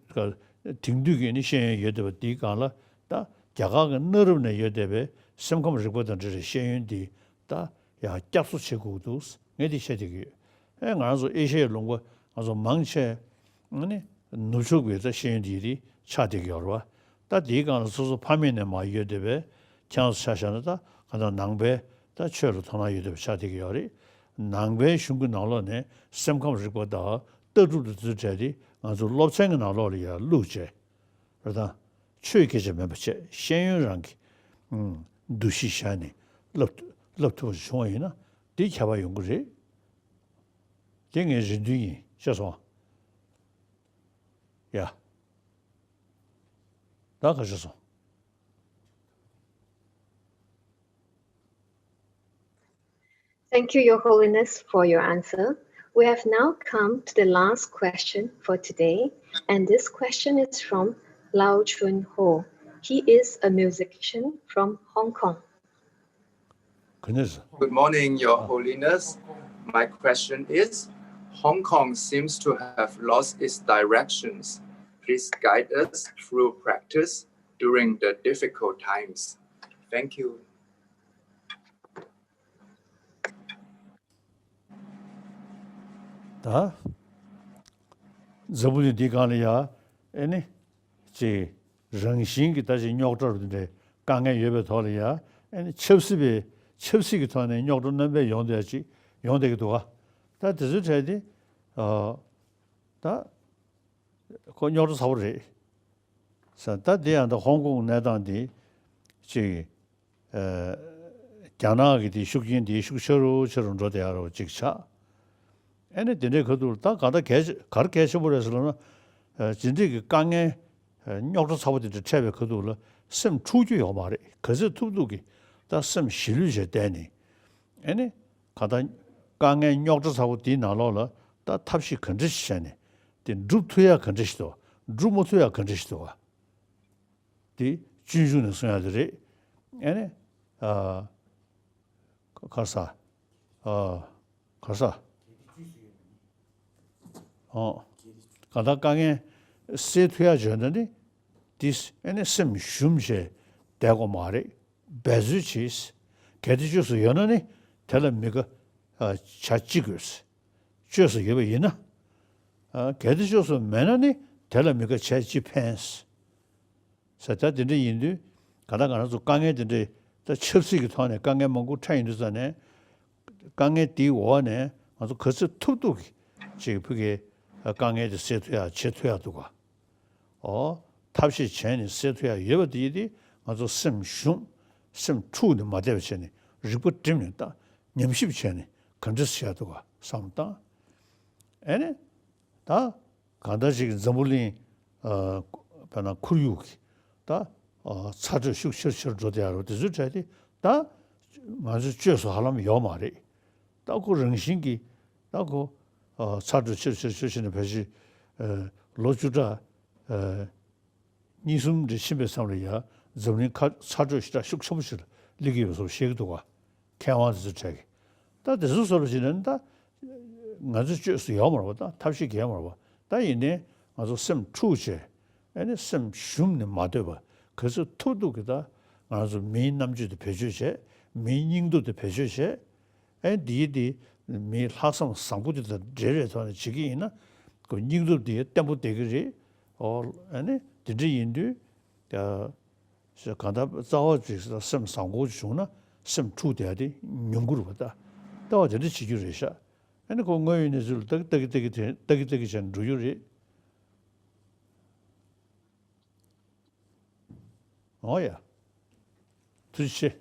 དེང་དུས་ཀྱི་ནི་ཤེས་ཡོན་ཡོད་བསྡད་པ་དེའི་སྒང་ལ་ད་རྒྱ་གར་གྱི་གནའ་རབས་ནས་ཡོད་བསྡད་པའི་སེམས་ཁམས་རིག་པ་དང་འབྲེལ་བའི་ཤེས་ཡོན་དེ་ད་ཡང་བསྐྱར་གསོ་བྱེད་དགོས་འདུག་ངས་དེ་བཤད་བསྡད་ཀྱི་ཡོད། ཨེ་ང་རང་ཚོ་ཨེ་ཤ་ཡའི་ལུང་པ་ང་ཚོ་མང་ཆེ་ཨ་ནི་ནུབ་ཕྱོགས་པའི་ད་ཤེས་ཡོན་དེ་དེ་ཆགས་བསྡད་ཀྱི་ཡོད་རེད་བ། ད་དེའི་སྒང་ལ་སོ་སོ་ཕ་མེས་ནས་མར་ཡོད་བསྡད་པའི་ཁྱེད་རང་ཚོ་ཆ་བཞག་ན་ད་གང་ལྟར་ནང་པའི་ད་ཆོས་ལ་དོ་སྣང་ཡོད་བསྡད་པ་ཆགས་བསྡད་ཀྱི་ཡོད་རེད། ནང་པའི་གཞུང་གི་ནང་ལོགས་ནས་སེམས་ཁམས་རིག་པ་དང་ལྟ་གྲུབ་དང་དེ་ཚོའི་གྲས་དེ་ང་ཚོ་སློབ་ཚན་གྱི་ནང་ལོགས་ལ་ཡར་བླུགས་བྱས། རེད་དང་། ཆོས་སྐད་ཆ་མིན་པ་བྱས་ཤེས་ཡོན་རང་གི་ཨུམ་འདུ་ཤེས་བཞག་ནས་བསླབ་བསླབ་ཐུབ་པ་བྱུང་བ་ཡིན་ན་དེ་ཁྱད་པར་ཡོང་གི་རེད། དེ་ངའི་རེ་འདུན་ཡིན། ཤེས་སོང་ཡ། ད་ག་ཤེས་སོང་། Thank you, Your Holiness, for your answer. We have now come to the last question for today, and this question is from Lao Chun Ho. He is a musician from Hong Kong. ག་ནས། Good morning, Your Holiness. My question is, Hong Kong seems to have lost its directions. Please guide us through practice during the difficult times. Thank you. ད། འཛམ་བུ་གླིང་འདིའི་སྒང་ལ་ཡ། ཨེ་ནི། ཅིག་རང་བཞིན་གྱི་ད་ཅིག་རྙོག་དྲ་རུ་འདྲའི་དཀའ་ངལ་ཡོད་པའི་ཐོག་ལ་ཡ། ཨེ་ནི་ཆབ་སྲིད་པའི་ཆབ་སྲིད་ཀྱི་ཐོག་ནས་རྙོག་དྲ་རྣམ་པ་ཡོང་བསྡད་ཅིག་ཡོང་བསྡད་ཀྱི་འདུག་ག་ད་དེ་ཚོའི་གྲས་དེ། ཨ། ད། ཁོ་རྙོག་དྲ་ཚ་པོ་རེད། ས་ད་དེ་ཡང་ད་ཧོང་ཀོང་གནས་སྟངས་འདི་ཅིག་ཨ། རྒྱ་ནག་གི་དེ་ཤུགས་རྐྱེན་དེ་ཤུགས་ཆེ་རུ་ཆེ་རུ་འགྲོ་བསྡད་ཡ་རོ་ཅིག་ཆགས། ཨེ་ནི་དེ་འདྲའི་ཁ་ཐུག་ལ་ད་ག་ད་གལ་ཆེ་ག་རེ་གལ་ཆེན་པོ་རེད་ཟེར་ལབ་ན། ཨ། ཇི་འདྲའི་གི་དཀའ་ངལ་ཨ། རྙོག་དྲ་ཚ་པོ་དེ་འདྲ་འཕྲད་པའི་ཁ་ཐུག་ལ་སེམས་འཁྲུག་རྒྱུ་ཡོད་མ་རེད། ག་ཚོད་ཐུབ་ཐུབ་ཀྱིས་ད་སེམས་ཞི་ལྷོད་བྱས་བསྡད་ནས། ཨེ་ནི། གང་ལྟར་དཀའ་ངལ་རྙོག་དྲ་ཚ་པོ་དེའི་ནང་ལོགས་ལ་ད་ཐབས་ཤེས་ག་འདྲ་ཞིག་བྱས་ནས་དེ་འགྲུབ་ཐུབ་ཡ་ག་འདྲ་ཞིག་འདུག་འགྲུབ་མ་ཐུབ་ཡ་ག་འདྲ་ཞིག་འདུག་ག་དེ་སྤྱོད་འཇུག་ནས་གསུང་ཡ་དེ་རེད། ཨེ་ནི། ཨ། ག་ས། ཨ། ག་ས། ཨོ། གང་ལྟར་དཀའ་ངལ་སེལ་ཐུབ་ཡ་བྱུང་ན་ནི། དེ་ཨེ་ནི་སེམས་ཞུམ་བྱས་བསྡད་དགོས་མ་རེད། འབད་རྩོལ་གྱིས། གལ་ཏེ་བཅོས་སུ་ཡོད་ན་ནི་དེ་ལ་མི་དགའ་བྱ་ཅི་དགོས། བཅོས་སུ་ཡོད་པ་ཡིན་ན། གལ་ཏེ་བཅོས་སུ་མེད་ན་ནི་དེ་ལ་མི་དགའ་བྱས་ཅི་ཕན། ས་ད་དེ་འདྲ་ཡིན་དུས་ག་ད་ང་རང་ཚོ་དཀའ་ངལ་དེ་འདྲ་ད་ཆབ་སྲིད་ཀྱི་ཐོག་ནས་དཀའ་ངལ་མང་པོ་འཕྲད་ཡོང་དུས་ཙང་ནས། དཀའ་ངལ་དེའི་འོག་ནས་ང་ཚོ་ག་ཚོད་ཐུབ་ཐུབ་ཀྱིས་ཅིག་ཕ་གིའི་དཀའ་ངལ་དེ་སེལ་ཐུབ་ཡ་བྱེད་ཐུབ་ཡ་འདུག་ག་ཨོ། ཐབས་ཤེས་བྱས་ནས་སེལ་ཐུབ་ཡ་ཡོད་པ་དེ་ཡིན་དེ་ང་ཚོ་སེམས་ཞུམ། སེམས་འཁྲུག་ནས་མ་བསྡད་པ་བྱས་ནས་རིག་པ་བསྒྲིམས་ནས་ད་ཉམས་ཞིབ་བྱས་ནས་ག་འདྲ་བྱས་འདུག་ག་བསམ་བློ་བཏང་། ཨེ་ནི། ད། གང་ལྟར་ཅིག་འཛམ་བུ་གླིང་། ཨ། དཔེར་ན་ཁོར་ཡུག་གི་ད། ཨ། ཚ་དྲོད་ཤུགས་ཆེར་ཆེར་འགྲོ་བསྡད་ཡ་རོ་དེ་ཚོའི་གྲས་དེ་ད། ང་ཚོའི་བཅོས་སུ་ཧ་ལམ་ཡོད་མ་རེད། ད་ཁོ་རང་བཞིན་གྱིས་ད་ཁོ། ཨ། ཚ་དྲོད་ཆེར་ཆེར་ཆེར་ཕྱིན་ནས་ཕལ་ཆེར། ཨ། ལོ་བཅུ་ཕྲག་ཨ། གཉིས་གསུམ་རེ་ཕྱིན་པའི་མཚམས་ལ་ཡ་འཛམ་གླིང་ཁ་ཚ་དྲོད་ཞེ་དྲག་ཤུགས་ཆེན་པོ་ཞིག་ལ་སླེབས་ཀྱི་ཡོད་པ་བཟོ་བཤད་ཀྱི་འདུག་ག་མཁས་དབང་དེ་ཚོའི་གྲས་ཀྱིས། ད་དེ་ཚོ་བཟོ་བ་ཞིག་ན་ད་ང་ཚོའི་བཅོས་སུ་ཡོད་མ་རེད་པ། ད་ཐབས་ཤེས་གལ་མ་རེད་པ། ད་ཡིན་ནའི་ང་ཚོ་སེམས་འཁྲུག་བྱས། ཨ་ནི་སེམས་ཞུམ་ནས་མ་སྡོད་པ། ག་ཚོད་ཐུབ་ཐུབ་ཀྱིས་ད་ང་ཚོ་མིའི་རྣམ་དཔྱོད་དེ་བེད་སྤྱོད་བྱས། མིའི་སྙིང་སྟོབས་དེ་བེད་སྤྱོད་བྱས། ཨེ་འདིའི་འདི་མིའི་ལྷག་བསམ་བཟང་པོ་དེ་དང་འབྲེལ་བའི་ཐོག་ནས་བྱེད་ཀྱི་ཡིན་ན། ཁོ་སྙིང་སྟོབས་འདི་བརྟན་པོ་བསྡད་ཀྱི་རེད། ཨོ། ཨ་ནི་དེ་འདྲ་ཡིན་དུས། ཨ། གང་ལྟར་རྩ་བ་ཅིག་སེམས་བཟང་པོ་བྱུང་ན་སེམས་འཁྲུག་བསྡད་ཡ་དེ་ཉུང་གི་རེད་པ། ད་ལྟ་བ་དེ་འདྲ་བྱེད་རྒྱུ་རེད་ཤག་ཨ་ནི་ཁོ་དངོས་ཡོད་གནས་ཚུལ་ལ་ལྟ་གི་ལྟ་གི་ལྟ་གི་དེ་ལྟ་གི་ལྟ་གི་བྱས་ནས་འགྲོ་རྒྱུ་རེད། ཨོ་ཡ། ཐུགས་རྗེ་ཆེ།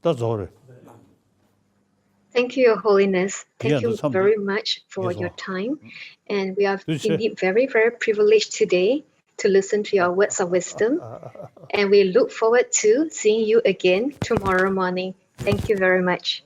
ད་རྫོགས་རེད། Thank you, Your Holiness. Thank you very much for your time. And we are indeed very, very privileged today to listen to your words of wisdom. And we look forward to seeing you again tomorrow morning. Thank you very much.